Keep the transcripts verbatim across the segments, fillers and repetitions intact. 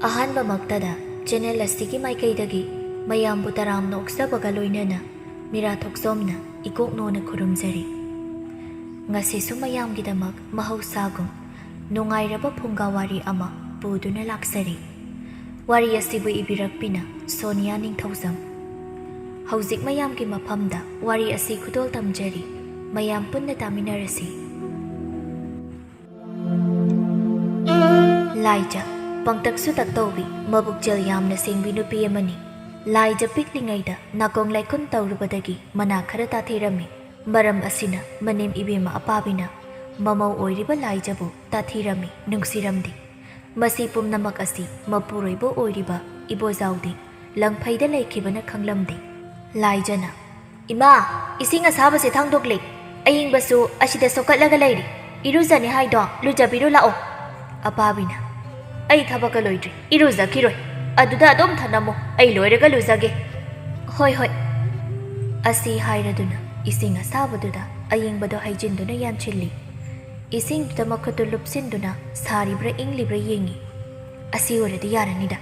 ꯑꯍꯥꯟꯕꯃꯛꯇꯗ channel ꯑꯁꯤꯒꯤ ꯃꯥꯏꯀꯩꯗꯒꯤ ꯃꯌꯥꯝꯕꯨ ꯇꯔꯥꯝꯅ ꯑꯣꯛꯆꯕꯒ ꯂꯣꯏꯅꯅ ꯃꯤꯔꯥ ꯊꯣꯛꯆꯣꯝꯅ ꯏꯀꯣꯛꯅꯣꯅ ꯈꯨꯔꯨꯝꯖꯔꯤ꯫ ꯉꯁꯤꯁꯨ ꯃꯌꯥꯝꯒꯤꯗꯃꯛ ꯃꯍꯧꯁꯥꯒꯨꯝ ꯅꯨꯡꯉꯥꯏꯔꯕ ꯐꯨꯡꯒꯥ ꯋꯥꯔꯤ ꯑꯃ ꯄꯨꯗꯨꯅ ꯂꯥꯛꯆꯔꯤ꯫ ꯋꯥꯔꯤ ꯑꯁꯤꯕꯨ ꯏꯕꯤꯔꯛꯄꯤꯅ ꯁꯣꯅꯤꯌꯥ ꯅꯤꯡꯊꯧꯖꯝ꯫ ꯍꯧꯖꯤꯛ ꯃꯌꯥꯝꯒꯤ ꯃꯐꯝꯗ ꯋꯥꯔꯤ ꯑꯁꯤ ꯈꯨꯗꯣꯜ ꯇꯝꯖꯔꯤ꯫ ꯃꯌꯥꯝ ꯄꯨꯟꯅ ꯇꯥꯃꯤꯟꯅꯔꯁꯤ꯫ ꯂꯥꯏꯖ, ꯄꯪꯇꯛꯁꯨ ꯇꯛꯇꯧꯕꯤ, ꯃꯕꯨꯛꯆꯦꯜ ꯌꯥꯝꯅ ꯁꯦꯡꯕꯤ ꯅꯨꯄꯤ ꯑꯃꯅꯤ꯫ ꯂꯥꯏꯖ ꯄꯤꯛꯂꯤꯉꯩꯗ ꯅꯥꯀꯣꯡ ꯂꯥꯏꯈꯨꯝ ꯇꯧꯔꯨꯕꯗꯒꯤ ꯃꯅꯥ ꯈꯔ ꯇꯥꯊꯤꯔꯝꯃꯤ꯫ ꯃꯔꯝ ꯑꯁꯤꯅ ꯃꯅꯦꯝ ꯏꯕꯦꯝꯃ ꯑꯄꯥꯕꯤꯅ ꯃꯃꯧ ꯑꯣꯏꯔꯤꯕ ꯂꯥꯏꯖꯕꯨ ꯇꯥꯊꯤꯔꯝꯃꯤ, ꯅꯨꯡꯁꯤꯔꯝꯗꯦ꯫ ꯃꯁꯤ ꯄꯨꯝꯅꯃꯛ ꯑꯁꯤ ꯃꯄꯨꯔꯣꯏꯕ ꯑꯣꯏꯔꯤꯕ ꯏꯕꯣꯖꯥꯎꯗꯤ ꯂꯪꯐꯩꯗ ꯂꯩꯈꯤꯕꯅ ꯈꯪꯂꯝꯗꯦ꯫ ꯂꯥꯏꯖꯅ, "ꯏꯃꯥ, ꯏꯁꯤꯡ ꯑꯁꯥꯕꯁꯦ ꯊꯥꯡꯗꯣꯛꯂꯦ꯫ ꯑꯏꯪꯕꯁꯨ ꯑꯁꯤꯗ ꯁꯣꯛꯀꯠꯂꯒ ꯂꯩꯔꯤ꯫ ꯏꯔꯨꯖꯅꯤ ꯍꯥꯏꯗꯣ ꯂꯨꯖꯕꯤꯔꯨ ꯂꯥꯛꯑꯣ꯫" ꯑꯄꯥꯕꯤꯅ, "ꯑꯩ ꯊꯕꯛꯀ ꯂꯣꯏꯗ꯭ꯔꯤ, ꯏꯔꯨꯖꯈꯤꯔꯣꯏ꯫ ꯑꯗꯨꯗ ꯑꯗꯨꯝ ꯊꯅꯝꯃꯨ, ꯑꯩ ꯂꯣꯏꯔꯒ ꯂꯨꯖꯒꯦ꯫" "ꯍꯣꯏ, ꯍꯣꯏ꯫" ꯑꯁꯤ ꯍꯥꯏꯔꯗꯨꯅ ꯏꯁꯤꯡ ꯑꯁꯥꯕꯗꯨꯗ ꯑꯏꯪꯕꯗꯣ ꯍꯩꯖꯤꯟꯗꯨꯅ ꯌꯥꯟꯁꯤꯜꯂꯤ꯫ ꯏꯁꯤꯡꯗꯨꯗ ꯃꯈꯨꯠꯇꯨ ꯂꯨꯞꯁꯤꯟꯗꯨꯅ ꯁꯥꯔꯤꯕ꯭ꯔꯥ ꯏꯪꯂꯤꯕ꯭ꯔꯥ ꯌꯦꯡꯉꯤ꯫ "ꯑꯁꯤ ꯑꯣꯏꯔꯗꯤ ꯌꯥꯔꯅꯤꯗ꯫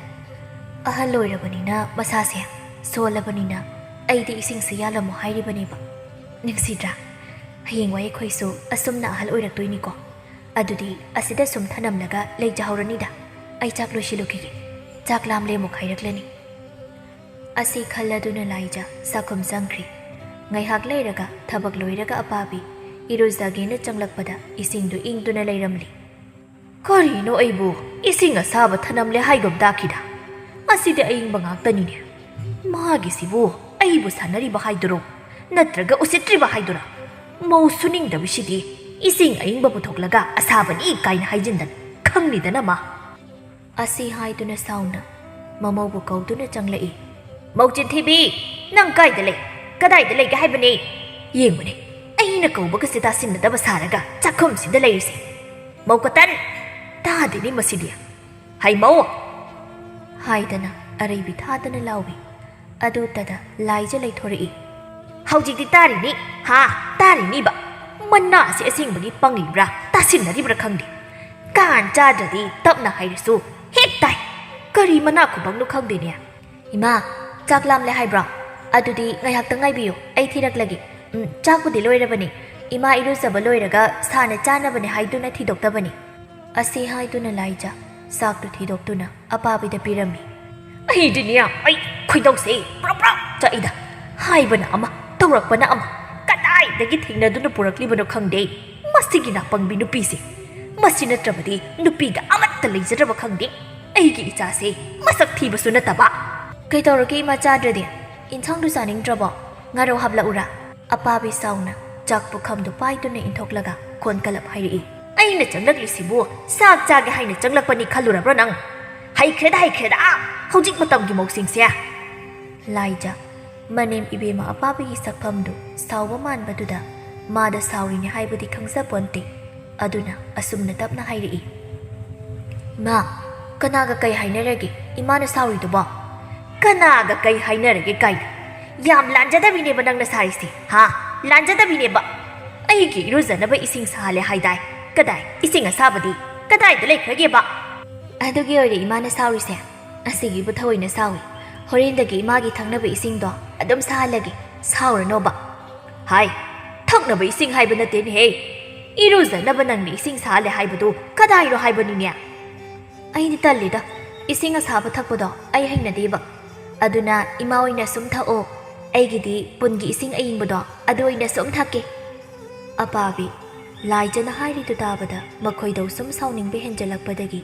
ꯑꯍꯜ ꯑꯣꯏꯔꯕꯅꯤꯅ ꯃꯁꯥꯁꯦ ꯁꯣꯜꯂꯕꯅꯤꯅ ꯑꯩꯗꯤ ꯏꯁꯤꯡꯁꯦ ꯌꯥꯜꯂꯝꯃꯣ ꯍꯥꯏꯔꯤꯕꯅꯦꯕ꯫ ꯅꯨꯡꯁꯤꯗ꯭ꯔꯥ? ꯍꯌꯦꯡꯋꯥꯏ ꯑꯩꯈꯣꯏꯁꯨ ꯑꯁꯨꯝꯅ ꯑꯍꯜ ꯑꯣꯏꯔꯛꯇꯣꯏꯅꯤꯀꯣ꯫ ꯑꯗꯨꯗꯤ ꯑꯁꯤꯗ ꯁꯨꯝ ꯊꯅꯝꯂꯒ ꯂꯩꯖꯍꯧꯔꯅꯤꯗ꯫ ꯑꯩ ꯆꯥꯛ ꯂꯣꯏꯁꯤꯜꯂꯨꯈꯤꯒꯦ꯫ ꯆꯥꯛ ꯂꯥꯝꯂꯦ ꯑꯃꯨꯛ ꯍꯥꯏꯔꯛꯂꯅꯤ꯫" ꯑꯁꯤ ꯈꯜꯂꯗꯨꯅ ꯂꯥꯏꯖ ꯆꯥꯛꯈꯨꯝ ꯆꯪꯈ꯭ꯔꯤ꯫ ꯉꯥꯏꯍꯥꯛ ꯂꯩꯔꯒ ꯊꯕꯛ ꯂꯣꯏꯔꯒ ꯑꯄꯥꯕꯤ ꯏꯔꯨꯖꯒꯦꯅ ꯆꯪꯂꯛꯄꯗ ꯏꯁꯤꯡꯗꯨ ꯏꯪꯗꯨꯅ ꯂꯩꯔꯝꯂꯤ꯫ "ꯀꯔꯤꯅꯣ, ꯑꯩꯕꯨ ꯏꯁꯤꯡ ꯑꯁꯥꯕ ꯊꯅꯝꯂꯦ ꯍꯥꯏꯒꯨꯝ ꯇꯥꯈꯤꯗ? ꯑꯁꯤꯗꯤ ꯑꯏꯪꯕ ꯉꯥꯛꯇꯅꯤꯅꯦ꯫ ꯃꯥꯒꯤꯁꯤꯕꯨ ꯑꯩꯕꯨ ꯁꯥꯟꯅꯔꯤꯕ ꯍꯥꯏꯗꯨꯔꯣ? ꯅꯠꯇ꯭ꯔꯒ ꯎꯁꯤꯠꯇ꯭ꯔꯤꯕ ꯍꯥꯏꯗꯨꯔꯥ? ꯃꯧ ꯁꯨꯅꯤꯡꯗꯕꯤꯁꯤꯗꯤ ꯏꯁꯤꯡ ꯑꯏꯪꯕ ꯄꯨꯊꯣꯛꯂꯒ ꯑꯁꯥꯕꯅꯤ ꯀꯥꯏꯅ ꯍꯥꯏꯖꯤꯟꯗꯅ ꯈꯪꯂꯤꯗꯅ ꯃꯥ꯫" ꯑꯁꯤ ꯍꯥꯏꯗꯨꯅ ꯁꯥꯎꯅ ꯃꯃꯧꯕꯨ ꯀꯧꯗꯨꯅ ꯆꯪꯂꯛꯏ꯫ "ꯃꯧ ꯆꯤꯟꯊꯤꯕꯤ, ꯅꯪ ꯀꯥꯏꯗ ꯂꯩ? ꯀꯗꯥꯏꯗ ꯂꯩꯒꯦ ꯍꯥꯏꯕꯅꯤ? ꯌꯦꯡꯕꯅꯦ, ꯑꯩꯅ ꯀꯧꯕꯒꯁꯦ ꯇꯥꯁꯤꯟꯅꯗꯕ ꯁꯥꯔꯒ ꯆꯥꯛꯈꯨꯝꯁꯤꯗ ꯂꯩꯔꯤꯁꯦ꯫ ꯃꯧ ꯀꯇꯟ, ꯇꯥꯗꯦꯅꯦ ꯃꯁꯤꯗꯤ꯫ ꯍꯩ ꯃꯧ!" ꯍꯥꯏꯗꯅ ꯑꯔꯩꯕꯤ ꯊꯥꯗꯅ ꯂꯥꯎꯏ꯫ ꯑꯗꯨꯇꯗ ꯂꯥꯏꯖ ꯂꯩꯊꯣꯔꯛꯏ꯫ "ꯍꯧꯖꯤꯛꯇꯤ ꯇꯥꯔꯤꯅꯤ, ꯍꯥ, ꯇꯥꯔꯤꯅꯤꯕ꯫ ꯃꯅꯥꯁꯦ ꯑꯁꯦꯡꯕꯒꯤ ꯄꯪꯂꯤꯕ꯭ꯔꯥ, ꯇꯥꯁꯤꯟꯅꯔꯤꯕ꯭ꯔꯥ ꯈꯪꯗꯦ꯫ ꯀꯥꯟ ꯆꯥꯗ꯭ꯔꯗꯤ ꯇꯞꯅ ꯍꯥꯏꯔꯁꯨ ꯍꯦꯛ ꯇꯥꯏ꯫ ꯀꯔꯤ ꯃꯅꯥ ꯈꯨꯕꯪꯅꯣ ꯈꯪꯗꯦꯅꯦ꯫ "ꯏꯃꯥ, ꯆꯥꯛ ꯂꯥꯝꯂꯦ ꯍꯥꯏꯕ꯭ꯔꯣ? ꯑꯗꯨꯗꯤ ꯉꯥꯏꯍꯥꯛꯇꯪ ꯉꯥꯏꯕꯤꯌꯨ, ꯑꯩ ꯊꯤꯔꯛꯂꯒꯦ꯫ ꯎꯝ, ꯆꯥꯛꯄꯨꯗꯤ ꯂꯣꯏꯔꯕꯅꯤ꯫ ꯏꯃꯥ ꯏꯔꯨꯖꯕ ꯂꯣꯏꯔꯒ ꯁꯥꯅ ꯆꯥꯅꯕꯅꯦ ꯍꯥꯏꯗꯨꯅ ꯊꯤꯗꯣꯛꯇꯕꯅꯤ"꯫ ꯑꯁꯤ ꯍꯥꯏꯗꯨꯅ ꯂꯥꯏꯖ ꯆꯥꯛꯇꯨ ꯊꯤꯗꯣꯛꯇꯨꯅ ꯑꯄꯥꯕꯤꯗ ꯄꯤꯔꯝꯃꯤ꯫ ꯑꯩꯗꯤꯅꯦ, ꯑꯩ ꯈꯣꯏꯗꯧꯁꯦ ꯄ꯭ꯔꯞ ꯄ꯭ꯔꯞ ꯆꯥꯛꯏꯗ꯫ ꯍꯥꯏꯕꯅ ꯑꯃ, ꯇꯧꯔꯛꯄꯅ ꯑꯃ꯫ ꯀꯗꯥꯏꯗꯒꯤ ꯊꯦꯡꯅꯗꯨꯅ ꯄꯨꯔꯛꯂꯤꯕꯅꯣ ꯈꯪꯗꯦ꯫ ꯃꯁꯤꯒꯤ ꯅꯥꯄꯪꯕꯤ ꯅꯨꯄꯤꯁꯦ꯫ ꯃꯁꯤ ꯅꯠꯇ꯭ꯔꯕꯗꯤ ꯅꯨꯄꯤꯒ ꯑꯃꯠꯇ ꯂꯩꯖꯗ꯭ꯔꯕ ꯈꯪꯗꯦ꯫ ꯑꯩꯒꯤ ꯏꯆꯥꯁꯦ ꯃꯁꯛ ꯊꯤꯕꯁꯨ ꯅꯠꯇꯕ꯫ "ꯀꯩꯗꯧꯔꯒꯦ ꯏꯃꯥ, ꯆꯥꯗ꯭ꯔꯗꯤ? ꯏꯟꯁꯥꯡꯗꯨ ꯆꯥꯅꯤꯡꯗ꯭ꯔꯕꯣ? ꯉꯥꯔꯧ ꯍꯥꯞꯂꯛꯎꯔꯥ?" ꯑꯄꯥꯕꯤ ꯁꯥꯎꯅ ꯆꯥꯛ ꯄꯨꯈꯝꯗꯨ ꯄꯥꯏꯗꯨꯅ ꯏꯟꯊꯣꯛꯂꯒ ꯈꯣꯟꯀꯂꯞ ꯍꯥꯏꯔꯛꯏ꯫ "ꯑꯩꯅ ꯆꯪꯂꯛꯂꯤꯁꯤꯕꯨ ꯆꯥꯛ ꯆꯥꯒꯦ ꯍꯥꯏꯅ ꯆꯪꯂꯛꯄꯅꯤ ꯈꯜꯂꯨꯔꯕ꯭ꯔꯣ ꯅꯪ? ꯍꯩꯈ꯭ꯔꯦꯗ, ꯍꯩꯈ꯭ꯔꯦꯗ, ꯍꯧꯖꯤꯛ ꯃꯇꯝꯒꯤ ꯃꯧꯁꯤꯡꯁꯦ!" ꯂꯥꯏꯖ, ꯃꯅꯦꯝ ꯏꯕꯦꯝꯃ ꯑꯄꯥꯕꯤꯒꯤ ꯁꯛꯐꯝꯗꯨ ꯁꯥꯎꯕ ꯃꯥꯟꯕꯗꯨꯗ ꯃꯥꯗ ꯁꯥꯎꯔꯤꯅꯦ ꯍꯥꯏꯕꯗꯤ ꯈꯪꯖꯄꯣꯟꯇꯦ꯫ ꯑꯗꯨꯅ ꯑꯁꯨꯝꯅ ꯇꯞꯅ ꯍꯥꯏꯔꯛꯏ, "ꯏꯃꯥ, ꯀꯅꯥꯒ ꯀꯩ ꯍꯥꯏꯅꯔꯒꯦ? ꯏꯃꯥꯅ ꯁꯥꯎꯔꯤꯗꯨꯕꯣ?" "ꯀꯅꯥꯒ ꯀꯩ ꯍꯥꯏꯅꯔꯒꯦ ꯀꯥꯏꯅ? ꯌꯥꯝ ꯂꯥꯟꯖꯗꯕꯤꯅꯦꯕ ꯅꯪꯅ ꯁꯥꯔꯤꯁꯦ, ꯍꯥ? ꯂꯥꯟꯖꯗꯕꯤꯅꯦꯕ꯫ ꯑꯩꯒꯤ ꯏꯔꯨꯖꯅꯕ ꯏꯁꯤꯡ ꯁꯥꯍꯜꯂꯦ ꯍꯥꯏꯗꯥꯏ? ꯀꯗꯥꯏ? ꯏꯁꯤꯡ ꯑꯁꯥꯕꯗꯤ ꯀꯗꯥꯏꯗ ꯂꯩꯈ꯭ꯔꯒꯦꯕ?" "ꯑꯗꯨꯒꯤ ꯑꯣꯏꯔꯦ ꯏꯃꯥꯅ ꯁꯥꯎꯔꯤꯁꯦ꯫ ꯑꯁꯤꯒꯤꯕꯨ ꯊꯑꯣꯏꯅ ꯁꯥꯎꯏ꯫ ꯍꯣꯔꯦꯟꯗꯒꯤ ꯏꯃꯥꯒꯤ ꯊꯛꯅꯕ ꯏꯁꯤꯡꯗꯣ ꯑꯗꯨꯝ ꯁꯥꯍꯜꯂꯒꯦ, ꯁꯥꯎꯔꯅꯣꯕ꯫" "ꯍꯥꯏ, ꯊꯛꯅꯕ ꯏꯁꯤꯡ ꯍꯥꯏꯕ ꯅꯠꯇꯦꯅꯦꯍꯦ꯫ ꯏꯔꯨꯖꯅꯕ ꯅꯪꯅ ꯏꯁꯤꯡ ꯁꯥꯍꯜꯂꯦ ꯍꯥꯏꯕꯗꯨ ꯀꯗꯥꯏꯅꯣ ꯍꯥꯏꯕꯅꯤꯅꯦ?" "ꯑꯩꯗꯤ ꯇꯜꯂꯤꯗ, ꯏꯁꯤꯡ ꯑꯁꯥꯕ ꯊꯛꯄꯗꯣ ꯑꯩ ꯍꯩꯅꯗꯦꯕ꯫ ꯑꯗꯨꯅ ꯏꯃꯥ ꯑꯣꯏꯅ ꯁꯨꯝ ꯊꯛꯑꯣ꯫ ꯑꯩꯒꯤꯗꯤ ꯄꯨꯟꯒꯤ ꯏꯁꯤꯡ ꯑꯏꯪꯕꯗꯣ ꯑꯗꯨ ꯑꯣꯏꯅ ꯁꯨꯝ ꯊꯛꯀꯦ꯫" ꯑꯄꯥꯕꯤ, ꯂꯥꯏꯖꯅ ꯍꯥꯏꯔꯤꯗꯨ ꯇꯥꯕꯗ ꯃꯈꯣꯏꯗꯧ ꯁꯨꯝ ꯁꯥꯎꯅꯤꯡꯕ ꯍꯦꯟꯖꯜꯂꯛꯄꯗꯒꯤ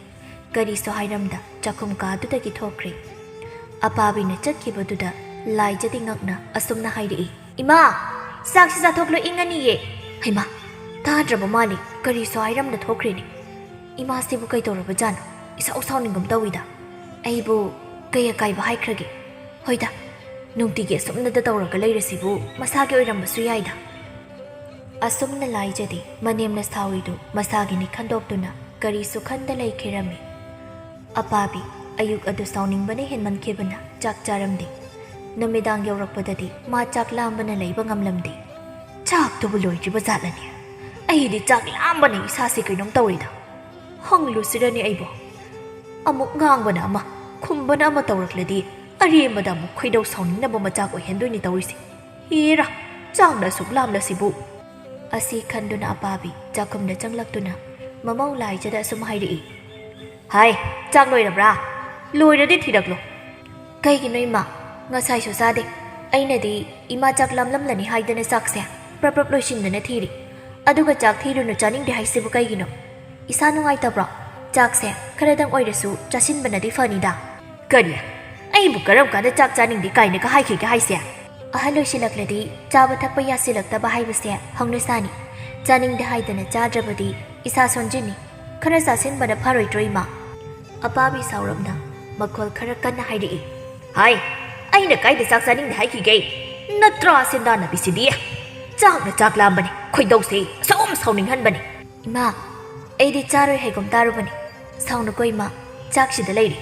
ꯀꯔꯤꯁꯨ ꯍꯥꯏꯔꯝꯗ ꯆꯥꯛꯈꯨꯝ ꯀꯥꯗꯨꯗꯒꯤ ꯊꯣꯛꯈ꯭ꯔꯦ꯫ ꯑꯄꯥꯕꯤꯅ ꯆꯠꯈꯤꯕꯗꯨꯗ ꯂꯥꯏꯖꯗꯤ ꯉꯛꯅ ꯑꯁꯨꯝꯅ ꯍꯥꯏꯔꯛꯏ, "ꯏꯃꯥ, ꯆꯥꯛꯁꯤ ꯆꯥꯊꯣꯛꯂꯨ, ꯏꯪꯉꯅꯤꯌꯦ꯫" ꯍꯩꯃꯥ, ꯇꯥꯗ꯭ꯔꯕ ꯃꯥꯜꯂꯤ, ꯀꯔꯤꯁꯨ ꯍꯥꯏꯔꯝꯗ ꯊꯣꯛꯈ꯭ꯔꯦꯅꯦ꯫ ꯏꯃꯥꯁꯤꯕꯨ ꯀꯩꯗꯧꯔꯕꯖꯥꯠꯅꯣ? ꯏꯁꯥꯎ ꯁꯥꯎꯅꯤꯡꯒꯨꯝ ꯇꯧꯏꯗ꯫ ꯑꯩꯕꯨ ꯀꯩ ꯑꯀꯥꯏꯕ ꯍꯥꯏꯈ꯭ꯔꯒꯦ? ꯍꯣꯏꯗ, ꯅꯨꯡꯇꯤꯒꯤ ꯑꯁꯨꯝꯅꯗ ꯇꯧꯔꯒ ꯂꯩꯔꯁꯤꯕꯨ ꯃꯁꯥꯒꯤ ꯑꯣꯏꯔꯝꯕꯁꯨ ꯌꯥꯏꯗ꯫ ꯑꯁꯨꯝꯅ ꯂꯥꯏꯖꯗꯤ ꯃꯅꯦꯝꯅ ꯁꯥꯎꯔꯤꯗꯨ ꯃꯁꯥꯒꯤꯅꯤ ꯈꯟꯗꯣꯛꯇꯨꯅ ꯀꯔꯤꯁꯨ ꯈꯟꯗ ꯂꯩꯈꯤꯔꯝꯃꯤ꯫ ꯑꯄꯥꯕꯤ ꯑꯌꯨꯛ ꯑꯗꯨ ꯁꯥꯎꯅꯤꯡꯕꯅ ꯍꯦꯟꯃꯟꯈꯤꯕꯅ ꯆꯥꯛ ꯆꯥꯔꯝꯗꯦ꯫ ꯅꯨꯃꯤꯗꯥꯡ ꯌꯧꯔꯛꯄꯗꯗꯤ ꯃꯥ ꯆꯥꯛ ꯂꯥꯝꯕꯅ ꯂꯩꯕ ꯉꯝꯂꯝꯗꯦ꯫ "ꯆꯥꯛꯇꯨꯕꯨ ꯂꯣꯏꯗ꯭ꯔꯤꯕ ꯖꯥꯠꯂꯅꯦ? ꯑꯩꯗꯤ ꯆꯥꯛ ꯂꯥꯝꯕꯅ ꯏꯁꯥꯁꯤ ꯀꯩꯅꯣꯝ ꯇꯧꯔꯤꯗ꯫ ꯍꯪꯂꯨꯁꯤꯔꯅꯦ ꯑꯩꯕꯨ?" ꯑꯃꯨꯛ ꯉꯥꯡꯕꯅ ꯑꯃ, ꯈꯨꯝꯕꯅ ꯑꯃ ꯇꯧꯔꯛꯂꯗꯤ ꯑꯔꯦꯝꯕꯗ ꯑꯃꯨꯛ ꯈꯣꯏꯗꯧ ꯁꯥꯎꯅꯤꯡꯅꯕ ꯃꯆꯥꯛ ꯑꯣꯏꯍꯟꯗꯣꯏꯅꯤ ꯇꯧꯔꯤꯁꯦ꯫ ꯍꯦꯔꯥ, ꯆꯥꯛꯅ ꯑꯁꯨꯛ ꯂꯥꯝꯂꯁꯤꯕꯨ꯫ ꯑꯁꯤ ꯈꯟꯗꯨꯅ ꯑꯄꯥꯕꯤ ꯆꯥꯛꯈꯨꯝꯗ ꯆꯪꯂꯛꯇꯨꯅ ꯃꯃꯧ ꯂꯥꯏꯖꯗ ꯑꯁꯨꯝ ꯍꯥꯏꯔꯛꯏ꯫ ꯍꯥꯏ, ꯆꯥꯛ ꯂꯣꯏꯔꯕ꯭ꯔꯥ? ꯂꯣꯏꯔꯗꯤ ꯊꯤꯔꯛꯂꯣ꯫ ꯀꯩꯒꯤꯅꯣ ꯏꯃꯥ? ꯉꯁꯥꯏꯁꯨ ꯆꯥꯗꯦ꯫ ꯑꯩꯅꯗꯤ ꯏꯃꯥ ꯆꯥꯛ ꯂꯥꯝꯂꯝꯂꯅꯤ ꯍꯥꯏꯗꯅ ꯆꯥꯛꯁꯦ ꯄ꯭ꯔꯞ ꯄ꯭ꯔꯞ ꯂꯣꯏꯁꯤꯟꯗꯅ ꯊꯤꯔꯤ꯫ ꯑꯗꯨꯒ ꯆꯥꯛ ꯊꯤꯔꯨꯅꯨ ꯆꯥꯅꯤꯡꯗꯦ ꯍꯥꯏꯁꯤꯕꯨ ꯀꯩꯒꯤꯅꯣ? ꯏꯁꯥ ꯅꯨꯡꯉꯥꯏꯇꯕ꯭ꯔꯣ? ꯆꯥꯛꯁꯦ ꯈꯔꯗꯪ ꯑꯣꯏꯔꯁꯨ ꯆꯥꯁꯤꯟꯕꯅꯗꯤ ꯐꯅꯤꯗ꯫ ꯀꯔꯤ? ꯑꯩꯕꯨ ꯀꯔꯝ ꯀꯥꯟꯗ ꯆꯥꯛ ꯆꯥꯅꯤꯡꯗꯦ ꯀꯥꯏꯅꯒ ꯍꯥꯏꯈꯤꯒꯦ ꯍꯥꯏꯁꯦ? ꯑꯍꯜ ꯑꯣꯏꯁꯤꯜꯂꯛꯂꯗꯤ ꯆꯥꯕ ꯊꯛꯄ ꯌꯥꯁꯤꯜꯂꯛꯇꯕ ꯍꯥꯏꯕꯁꯦ ꯍꯧꯅꯁꯥꯅꯤ꯫ ꯆꯥꯅꯤꯡꯗꯦ ꯍꯥꯏꯗꯅ ꯆꯥꯗ꯭ꯔꯕꯗꯤ ꯏꯁꯥ ꯁꯣꯟꯖꯤꯟꯅꯤ꯫ ꯈꯔ ꯆꯥꯁꯤꯟꯕꯅ ꯐꯔꯣꯏꯗ꯭ꯔꯣ ꯏꯃꯥ? ꯑꯄꯥꯕꯤ ꯁꯥꯎꯔꯞꯅ ꯃꯈꯣꯜ ꯈꯔ ꯀꯟꯅ ꯍꯥꯏꯔꯛꯏ꯫ ꯍꯥꯏ, ꯑꯩꯅ ꯀꯥꯏꯗ ꯆꯥꯛ ꯆꯥꯅꯤꯡꯗꯦ ꯍꯥꯏꯈꯤꯒꯦ? ꯅꯠꯇ꯭ꯔꯥ ꯁꯦꯟꯗꯥꯟꯅꯕꯤꯁꯤꯗꯤ? ꯆꯥꯛꯅ ꯆꯥꯛ ꯂꯥꯝꯕꯅꯤ, ꯈꯣꯏꯗꯧꯁꯦ ꯑꯁꯨꯝ ꯁꯥꯎꯅꯤꯡꯍꯟꯕꯅꯤ꯫ ꯏꯃꯥ, ꯑꯩꯗꯤ ꯆꯥꯔꯣꯏ ꯍꯥꯏꯒꯨꯝ ꯇꯥꯔꯨꯕꯅꯤ꯫ ꯁꯥꯎꯅꯨꯀꯣ ꯏꯃꯥ, ꯆꯥꯛꯁꯤꯗ ꯂꯩꯔꯤ꯫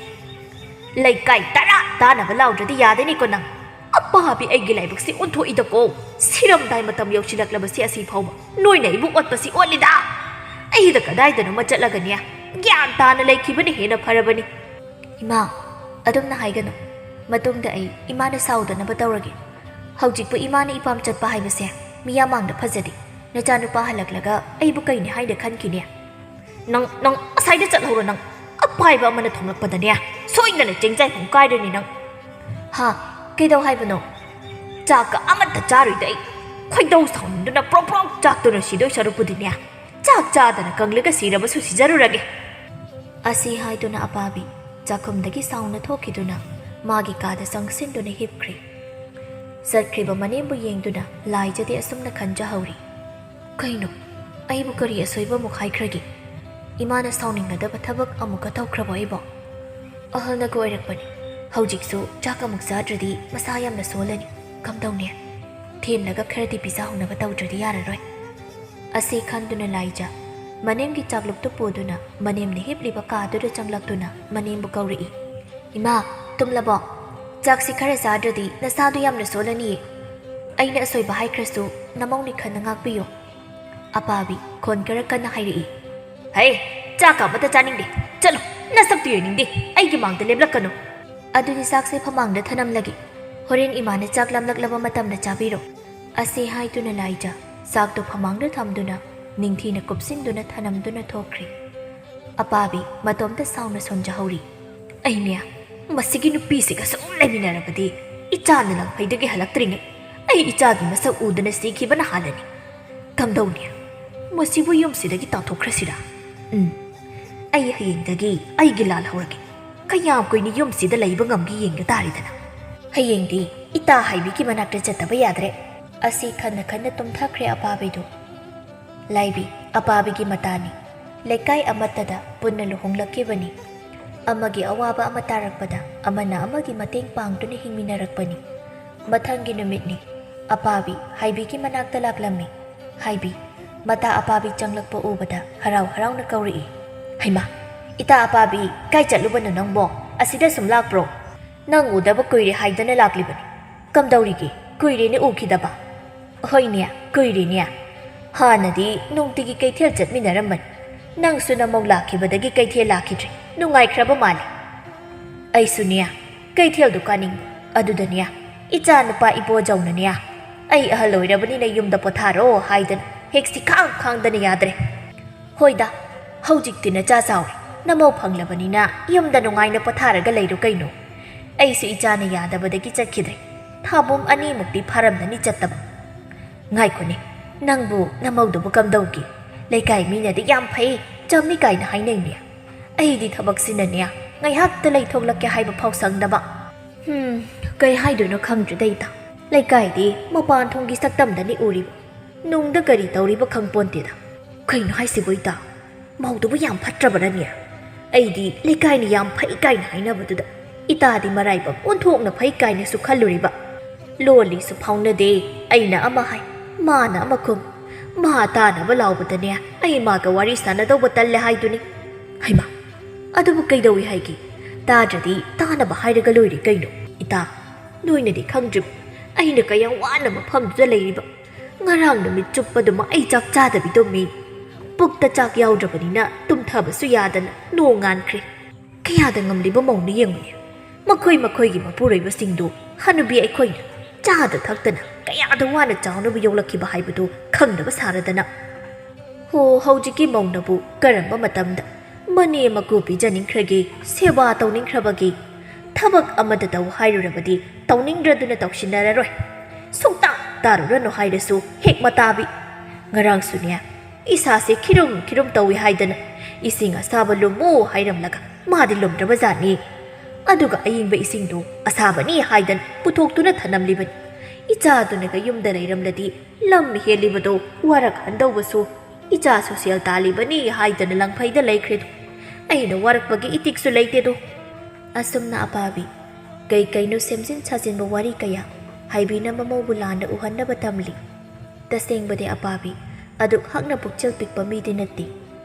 ꯂꯩꯀꯥꯏ ꯇꯔꯥ ꯇꯥꯅꯕ ꯂꯥꯎꯗ꯭ꯔꯗꯤ ꯌꯥꯗꯦꯅꯦꯀꯣ ꯅꯪ꯫ ꯑꯄꯥꯕꯤ ꯑꯩꯒꯤ ꯂꯥꯏꯕꯛꯁꯤ ꯑꯣꯟꯊꯣꯛꯏꯗꯀꯣ꯫ ꯁꯤꯔꯝꯗꯥꯏ ꯃꯇꯝ ꯌꯧꯁꯤꯜꯂꯛꯂꯕꯁꯤ ꯑꯁꯤ ꯐꯥꯎꯕ ꯅꯣꯏꯅ ꯑꯩꯕꯨ ꯑꯣꯠꯄꯁꯤ ꯑꯣꯠꯂꯤꯗ꯫ ꯑꯩꯗ ꯀꯗꯥꯏꯗꯅꯣꯃ ꯆꯠꯂꯒꯅꯦ ꯒ꯭ꯌꯥꯟ ꯇꯥꯅ ꯂꯩꯈꯤꯕꯅ ꯍꯦꯟꯅ ꯐꯔꯕꯅꯤ꯫ ꯏꯃꯥ, ꯑꯗꯨꯝꯅ ꯍꯥꯏꯒꯅꯨ꯫ ꯃꯇꯨꯡꯗ ꯑꯩ ꯏꯃꯥꯅ ꯁꯥꯎꯗꯅꯕ ꯇꯧꯔꯒꯦ꯫ ꯍꯧꯖꯤꯛꯄꯨ ꯏꯃꯥꯅ ꯏꯄꯥꯝ ꯆꯠꯄ ꯍꯥꯏꯕꯁꯦ ꯃꯤꯌꯥꯝ ꯃꯥꯡꯗ ꯐꯖꯗꯦ꯫ ꯅꯆꯥꯅꯨꯄꯥ ꯍꯜꯂꯛꯂꯒ ꯑꯩꯕꯨ ꯀꯩꯅꯤ ꯍꯥꯏꯅ ꯈꯟꯈꯤꯅꯤ? ꯅꯪ, ꯅꯪ ꯑꯁꯥꯏꯗ ꯆꯠꯍꯧꯔꯣ ꯅꯪ꯫ ꯑꯄꯥꯏꯕ ꯑꯃꯅ ꯊꯣꯡꯂꯛꯄꯗꯅꯦ ꯁꯣꯏꯗꯅ ꯆꯦꯡꯖꯥꯏ ꯄꯨꯡ ꯀꯥꯏꯔꯅꯤ ꯅꯪ꯫ ꯍꯥ? ꯀꯩꯗꯧ ꯍꯥꯏꯕꯅꯣ? ꯆꯥꯛꯀ ꯑꯃꯠꯇ ꯆꯥꯔꯣꯏꯗ ꯑꯩ꯫ ꯈꯣꯏꯗꯧ ꯁꯥꯎꯅꯤꯡꯗꯨꯅ ꯄ꯭ꯔꯣꯛ ꯄ꯭ꯔꯣꯛ ꯆꯥꯛꯇꯨꯅ ꯁꯤꯗꯣꯏ ꯁꯔꯨꯛꯄꯨꯗꯤꯅꯦ, ꯆꯥꯛ ꯆꯥꯗꯅ ꯀꯪꯂꯒ ꯁꯤꯔꯕꯁꯨ ꯁꯤꯖꯔꯨꯔꯒꯦ꯫ ꯑꯁꯤ ꯍꯥꯏꯗꯨꯅ ꯑꯄꯥꯕꯤ ꯆꯥꯛꯈꯨꯝꯗꯒꯤ ꯁꯥꯎꯅ ꯊꯣꯛꯈꯤꯗꯨꯅ ꯃꯥꯒꯤ ꯀꯥꯗ ꯆꯪꯁꯤꯟꯗꯨꯅ ꯍꯤꯞꯈ꯭ꯔꯦ꯫ ꯆꯠꯈ꯭ꯔꯤꯕ ꯃꯅꯦꯝꯕꯨ ꯌꯦꯡꯗꯨꯅ ꯂꯥꯏꯖꯗꯤ ꯑꯁꯨꯝꯅ ꯈꯟꯖꯍꯧꯔꯤ꯫ ꯀꯩꯅꯣ? ꯑꯩꯕꯨ ꯀꯔꯤ ꯑꯁꯣꯏꯕ ꯑꯃꯨꯛ ꯍꯥꯏꯈ꯭ꯔꯒꯦ? ꯏꯃꯥꯅ ꯁꯥꯎꯅꯤꯡꯒꯗꯕ ꯊꯕꯛ ꯑꯃꯨꯛꯀ ꯇꯧꯈ꯭ꯔꯕꯣ ꯑꯩꯕꯣ? ꯑꯍꯜꯅꯒ ꯑꯣꯏꯔꯛꯄꯅꯤ꯫ ꯍꯧꯖꯤꯛꯁꯨ ꯆꯥꯛ ꯑꯃꯨꯛ ꯆꯥꯗ꯭ꯔꯗꯤ ꯃꯁꯥ ꯌꯥꯝꯅ ꯁꯣꯜꯂꯅꯤ꯫ ꯀꯝꯗꯧꯅꯤ? ꯊꯦꯝꯂꯒ ꯈꯔꯗꯤ ꯄꯤꯖꯍꯧꯅꯕ ꯇꯧꯗ꯭ꯔꯗꯤ ꯌꯥꯔꯔꯣꯏ꯫ ꯑꯁꯤ ꯈꯟꯗꯨꯅ ꯂꯥꯏꯖ ꯃꯅꯦꯝꯒꯤ ꯆꯥꯛꯂꯨꯛꯇꯨ ꯄꯨꯗꯨꯅ ꯃꯅꯦꯝꯅ ꯍꯤꯞꯂꯤꯕ ꯀꯥꯗꯨꯗ ꯆꯪꯂꯛꯇꯨꯅ ꯃꯅꯦꯝꯕꯨ ꯀꯧꯔꯛꯏ꯫ ꯏꯃꯥ, ꯇꯨꯝꯂꯕꯣ? ꯆꯥꯛꯁꯤ ꯈꯔ ꯆꯥꯗ꯭ꯔꯗꯤ ꯅꯁꯥꯗꯨ ꯌꯥꯝꯅ ꯁꯣꯜꯂꯅꯤꯌꯦ꯫ ꯑꯩꯅ ꯑꯁꯣꯏꯕ ꯍꯥꯏꯈ꯭ꯔꯁꯨ ꯅꯃꯧꯅꯤ ꯈꯟꯅ ꯉꯥꯛꯄꯤꯌꯨ꯫ ꯑꯄꯥꯕꯤ ꯈꯣꯟ ꯈꯔ ꯀꯟꯅ ꯍꯥꯏꯔꯛꯏ꯫ ꯍꯩ, ꯆꯥꯛꯀ ꯑꯃꯠꯇ ꯆꯥꯅꯤꯡꯗꯦ꯫ ꯆꯠꯂꯣ, ꯅꯁꯛꯇꯨ ꯌꯦꯡꯅꯤꯡꯗꯦ꯫ ꯑꯩꯒꯤ ꯃꯥꯡꯗ ꯂꯦꯞꯂꯛꯀꯅꯨ꯫ ꯑꯗꯨꯗꯤ ꯆꯥꯛꯁꯦ ꯐꯃꯥꯡꯗ ꯊꯅꯝꯂꯒꯦ꯫ ꯍꯣꯔꯦꯟ ꯏꯃꯥꯅ ꯆꯥꯛ ꯂꯥꯝꯂꯛꯂꯕ ꯃꯇꯝꯗ ꯆꯥꯕꯤꯔꯣ꯫ ꯑꯁꯤ ꯍꯥꯏꯗꯨꯅ ꯂꯥꯏꯖ ꯆꯥꯛꯇꯣ ꯐꯃꯥꯡꯗ ꯊꯝꯗꯨꯅ ꯅꯤꯡꯊꯤꯅ ꯀꯨꯞꯁꯤꯟꯗꯨꯅ ꯊꯅꯝꯗꯨꯅ ꯊꯣꯛꯈ꯭ꯔꯦ꯫ ꯑꯄꯥꯕꯤ ꯃꯇꯣꯝꯇ ꯁꯥꯎꯅ ꯁꯣꯟꯖꯍꯧꯔꯤ꯫ ꯑꯩꯅꯦ, ꯃꯁꯤꯒꯤ ꯅꯨꯄꯤꯁꯤꯒ ꯁꯨꯝ ꯂꯩꯃꯤꯟꯅꯔꯕꯗꯤ ꯏꯆꯥꯅ ꯂꯪꯐꯩꯗꯒꯤ ꯍꯜꯂꯛꯇ꯭ꯔꯤꯉꯩ ꯑꯩ ꯏꯆꯥꯒꯤ ꯃꯁꯛ ꯎꯗꯅ ꯁꯤꯈꯤꯕꯅ ꯍꯥꯜꯂꯅꯤ꯫ ꯀꯝꯗꯧꯅꯤ? ꯃꯁꯤꯕꯨ ꯌꯨꯝꯁꯤꯗꯒꯤ ꯇꯥꯟꯊꯣꯛꯈ꯭ꯔꯁꯤꯔꯥ? ꯎꯝ, ꯑꯩ ꯍꯌꯦꯡꯗꯒꯤ ꯑꯩꯒꯤ ꯂꯥꯜꯍꯧꯔꯒꯦ꯫ ꯀꯌꯥꯝ ꯀꯨꯏꯅ ꯌꯨꯝꯁꯤꯗ ꯂꯩꯕ ꯉꯝꯒꯦ ꯌꯦꯡꯕ ꯇꯥꯔꯦꯗꯅ꯫ ꯍꯌꯦꯡꯗꯤ ꯏꯇꯥ ꯍꯥꯏꯕꯤꯒꯤ ꯃꯅꯥꯛꯇ ꯆꯠꯇꯕ ꯌꯥꯗ꯭ꯔꯦ꯫ ꯑꯁꯤ ꯈꯟꯅ ꯈꯟꯅ ꯇꯨꯝꯊꯈ꯭ꯔꯦ ꯑꯄꯥꯕꯤꯗꯨ꯫ ꯂꯥꯏꯕꯤ ꯑꯄꯥꯕꯤꯒꯤ ꯃꯇꯥꯅꯤ꯫ ꯂꯩꯀꯥꯏ ꯑꯃꯠꯇꯗ ꯄꯨꯟꯅ ꯂꯨꯍꯣꯡꯂꯛꯈꯤꯕꯅꯤ꯫ ꯑꯃꯒꯤ ꯑꯋꯥꯕ ꯑꯃ ꯇꯥꯔꯛꯄꯗ ꯑꯃꯅ ꯑꯃꯒꯤ ꯃꯇꯦꯡ ꯄꯥꯡꯗꯨꯅ ꯍꯤꯡꯃꯤꯟꯅꯔꯛꯄꯅꯤ꯫ ꯃꯊꯪꯒꯤ ꯅꯨꯃꯤꯠꯅꯤ꯫ ꯑꯄꯥꯕꯤ ꯍꯥꯏꯕꯤꯒꯤ ꯃꯅꯥꯛꯇ ꯂꯥꯛꯂꯝꯃꯤ꯫ ꯍꯥꯏꯕꯤ ꯃꯇꯥ ꯑꯄꯥꯕꯤ ꯆꯪꯂꯛꯄ ꯎꯕꯗ ꯍꯔꯥꯎ ꯍꯔꯥꯎꯅ ꯀꯧꯔꯛꯏ꯫ "ꯍꯩꯃꯥ, ꯏꯇꯥ ꯑꯄꯥꯕꯤ, ꯀꯥꯏ ꯆꯠꯂꯨꯕꯅꯣ ꯅꯪꯕꯣ? ꯑꯁꯤꯗ ꯁꯨꯝ ꯂꯥꯛꯄ꯭ꯔꯣ? ꯅꯪ ꯎꯗꯕ ꯀꯨꯏꯔꯦ ꯍꯥꯏꯗꯅ ꯂꯥꯛꯂꯤꯕꯅꯤ꯫ ꯀꯝꯗꯧꯔꯤꯒꯦ? ꯀꯨꯏꯔꯦꯅꯦ ꯎꯈꯤꯗꯕ꯫" "ꯍꯣꯏꯅꯦ, ꯀꯨꯏꯔꯦꯅꯦ꯫ ꯍꯥꯟꯅꯗꯤ ꯅꯨꯡꯇꯤꯒꯤ ꯀꯩꯊꯦꯜ ꯆꯠꯃꯤꯟꯅꯔꯝꯕꯅꯤ꯫ ꯅꯪꯁꯨ ꯅꯃꯧ ꯂꯥꯛꯈꯤꯕꯗꯒꯤ ꯀꯩꯊꯦꯜ ꯂꯥꯛꯈꯤꯗ꯭ꯔꯦ꯫ ꯅꯨꯡꯉꯥꯏꯈ꯭ꯔꯕ ꯃꯥꯜꯂꯦ꯫" "ꯑꯩꯁꯨꯅꯦ, ꯀꯩꯊꯦꯜꯗꯨ ꯀꯥꯅꯤꯡꯕ꯫ ꯑꯗꯨꯗꯅꯦ, ꯏꯆꯥ ꯅꯨꯄꯥ ꯏꯕꯣꯖꯧꯅꯅꯦ, ꯑꯩ ꯑꯍꯜ ꯑꯣꯏꯔꯕꯅꯤꯅ ꯌꯨꯝꯗ ꯄꯣꯊꯥꯔꯣ ꯍꯥꯏꯗꯅ ꯍꯦꯛꯁꯤ ꯈꯥꯡ ꯈꯥꯡꯗꯅ ꯌꯥꯗ꯭ꯔꯦ꯫" "ꯍꯣꯏꯗ, ꯍꯧꯖꯤꯛꯇꯤ ꯅꯆꯥ ꯆꯥꯎꯔꯦ, ꯅꯃꯧ ꯐꯪꯂꯕꯅꯤꯅ ꯌꯨꯝꯗ ꯅꯨꯡꯉꯥꯏꯅ ꯄꯣꯊꯥꯔꯒ ꯂꯩꯔꯣ ꯀꯩꯅꯣ꯫ ꯑꯩꯁꯨ ꯏꯆꯥꯅ ꯌꯥꯗꯕꯗꯒꯤ ꯆꯠꯈꯤꯗ꯭ꯔꯦ꯫ ꯊꯥꯕꯨꯝ ꯑꯅꯤꯃꯨꯛꯇꯤ ꯐꯥꯔꯝꯂꯅꯤ ꯆꯠꯇꯕ꯫" "ꯉꯥꯏꯈꯣꯅꯦ, ꯅꯪꯕꯨ ꯅꯃꯧꯗꯨꯕꯨ ꯀꯝꯗꯧꯒꯦ? ꯂꯩꯀꯥꯏ ꯃꯤꯅꯗꯤ ꯌꯥꯝ ꯐꯩ, ꯆꯝꯃꯤ ꯀꯥꯏꯅ ꯍꯥꯏꯅꯩꯅꯦ꯫ ꯑꯩꯗꯤ ꯊꯕꯛꯁꯤꯅꯅꯦ, ꯉꯥꯏꯍꯥꯛꯇ ꯂꯩꯊꯣꯛꯂꯛꯀꯦ ꯍꯥꯏꯕ ꯐꯥꯎ ꯁꯪꯗꯕ꯫" "ꯍꯝ, ꯀꯩ ꯍꯥꯏꯗꯣꯏꯅꯣ ꯈꯪꯗ꯭ꯔꯦꯗ ꯏꯇꯥ꯫ ꯂꯩꯀꯥꯏꯗꯤ ꯃꯄꯥꯟ ꯊꯣꯡꯒꯤ ꯁꯛꯇꯝꯗꯅꯤ ꯎꯔꯤꯕ꯫ ꯅꯨꯡꯗ ꯀꯔꯤ ꯇꯧꯔꯤꯕ ꯈꯪꯄꯣꯟꯇꯦꯗ꯫ ꯀꯩꯅꯣ ꯍꯥꯏꯁꯤꯕꯣ ꯏꯇꯥ? ꯃꯧꯗꯨꯕꯨ ꯌꯥꯝ ꯐꯠꯇ꯭ꯔꯕꯔꯅꯦ? ꯑꯩꯗꯤ ꯂꯩꯀꯥꯏꯅ ꯌꯥꯝ ꯐꯩ ꯀꯥꯏꯅ ꯍꯥꯏꯅꯕꯗꯨꯗ ꯏꯇꯥꯗꯤ ꯃꯔꯥꯏꯕꯛ ꯑꯣꯟꯊꯣꯛꯅ ꯐꯩ ꯀꯥꯏꯅꯁꯨ ꯈꯜꯂꯨꯔꯤꯕ꯫ ꯂꯣꯜꯂꯤꯁꯨ ꯐꯥꯎꯅꯗꯦ, ꯑꯩꯅ ꯑꯃ ꯍꯥꯏ, ꯃꯥꯅ ꯑꯃ ꯈꯨꯝ꯫ ꯃꯥ ꯇꯥꯅꯕ ꯂꯥꯎꯕꯗꯅꯦ, ꯑꯩ ꯃꯥꯒ ꯋꯥꯔꯤ ꯁꯥꯟꯅꯗꯧꯕ ꯇꯜꯂꯦ ꯍꯥꯏꯗꯨꯅꯤ꯫" "ꯍꯩꯃꯥ, ꯑꯗꯨꯕꯨ ꯀꯩꯗꯧꯏ ꯍꯥꯏꯒꯦ? ꯇꯥꯗ꯭ꯔꯗꯤ ꯇꯥꯅꯕ ꯍꯥꯏꯔꯒ ꯂꯣꯏꯔꯦ ꯀꯩꯅꯣ꯫ ꯏꯇꯥ, ꯅꯣꯏꯅꯗꯤ ꯈꯪꯗ꯭ꯔꯤꯕ, ꯑꯩꯅ ꯀꯌꯥꯝ ꯋꯥꯅ ꯃꯐꯝꯗꯨꯗ ꯂꯩꯔꯤꯕ꯫ ꯉꯔꯥꯡ ꯅꯨꯃꯤꯠ ꯆꯨꯞꯄꯗꯨꯃ ꯑꯩ ꯆꯥꯛ ꯆꯥꯗꯕꯤ ꯇꯨꯝꯃꯤ꯫ ꯄꯨꯛꯇ ꯆꯥꯛ ꯌꯥꯎꯗ꯭ꯔꯕꯅꯤꯅ ꯇꯨꯝꯊꯕꯁꯨ ꯌꯥꯗꯅ ꯅꯣꯡ ꯉꯥꯟꯈ꯭ꯔꯦ꯫ ꯀꯌꯥꯗ ꯉꯝꯂꯤꯕ ꯃꯧꯅꯣ ꯌꯦꯡꯉꯨꯅꯦ꯫ ꯃꯈꯣꯏ ꯃꯈꯣꯏꯒꯤ ꯃꯄꯨꯔꯣꯏꯕꯁꯤꯡꯗꯨ ꯍꯅꯨꯕꯤ ꯑꯩꯈꯣꯏꯅ ꯆꯥꯗ ꯊꯛꯇꯅ ꯀꯌꯥꯗ ꯋꯥꯅ ꯆꯥꯎꯅꯕ ꯌꯣꯛꯂꯛꯈꯤꯕ ꯍꯥꯏꯕꯗꯨ ꯈꯪꯗꯕ ꯁꯥꯔꯗꯅ꯫ ꯍꯣ, ꯍꯧꯖꯤꯛꯀꯤ ꯃꯧꯅꯕꯨ ꯀꯔꯝꯕ ꯃꯇꯝꯗ ꯃꯅꯦ ꯃꯀꯨ ꯄꯤꯖꯅꯤꯡꯈ꯭ꯔꯒꯦ, ꯁꯦꯕꯥ ꯇꯧꯅꯤꯡꯈ꯭ꯔꯕꯒꯦ? ꯊꯕꯛ ꯑꯃꯗ ꯇꯧ ꯍꯥꯏꯔꯨꯔꯕꯗꯤ ꯇꯧꯅꯤꯡꯗ꯭ꯔꯗꯨꯅ ꯇꯧꯁꯤꯟꯅꯔꯔꯣꯏ꯫ ꯁꯨꯡꯇꯥ ꯇꯥꯔꯨꯔꯅꯨ ꯍꯥꯏꯔꯁꯨ ꯍꯦꯛ ꯃꯇꯥꯕꯤ꯫ ꯉꯔꯥꯡꯁꯨꯅꯦ, ꯏꯁꯥꯁꯦ ꯈꯤꯔꯨꯝ ꯈꯤꯔꯨꯝ ꯇꯧꯏ ꯍꯥꯏꯗꯅ ꯏꯁꯤꯡ ꯑꯁꯥꯕ ꯂꯨꯝꯃꯨ ꯍꯥꯏꯔꯝꯂꯒ ꯃꯥꯗꯤ ꯂꯨꯝꯗ꯭ꯔꯕꯖꯥꯠꯅꯤ꯫ ꯑꯗꯨꯒ ꯑꯏꯪꯕ ꯏꯁꯤꯡꯗꯨ ꯑꯁꯥꯕꯅꯤ ꯍꯥꯏꯗꯅ ꯄꯨꯊꯣꯛꯇꯨꯅ ꯊꯅꯝꯂꯤꯕꯅꯤ꯫ ꯏꯆꯥꯗꯨꯅꯒ ꯌꯨꯝꯗ ꯂꯩꯔꯝꯂꯗꯤ ꯂꯝ ꯍꯦꯜꯂꯤꯕꯗꯣ ꯋꯥꯔꯛꯍꯟꯗꯧꯕꯁꯨ ꯏꯆꯥꯁꯨ ꯁꯦꯜ ꯇꯥꯜꯂꯤꯕꯅꯤ ꯍꯥꯏꯗꯅ ꯂꯪꯐꯩꯗ ꯂꯩꯈ꯭ꯔꯦꯗꯣ꯫ ꯑꯩꯅ ꯋꯥꯔꯛꯄꯒꯤ ꯏꯇꯤꯛꯁꯨ ꯂꯩꯇꯦꯗꯣ꯫ ꯑꯁꯨꯝꯅ ꯑꯄꯥꯕꯤ ꯀꯩ ꯀꯩꯅꯣ ꯁꯦꯝꯖꯤꯟ ꯁꯥꯖꯤꯟꯕ ꯋꯥꯔꯤ ꯀꯌꯥ ꯍꯥꯏꯕꯤꯅ ꯃꯃꯧꯕꯨ ꯂꯥꯟꯅ ꯎꯍꯟꯅꯕ ꯇꯝꯂꯤ꯫ ꯇꯁꯦꯡꯕꯗꯤ ꯑꯄꯥꯕꯤ ꯑꯗꯨꯛ ꯍꯛꯅ ꯄꯨꯛꯆꯦꯜ ꯄꯤꯛꯄ ꯃꯤꯗꯤ ꯅꯠꯇꯦ꯫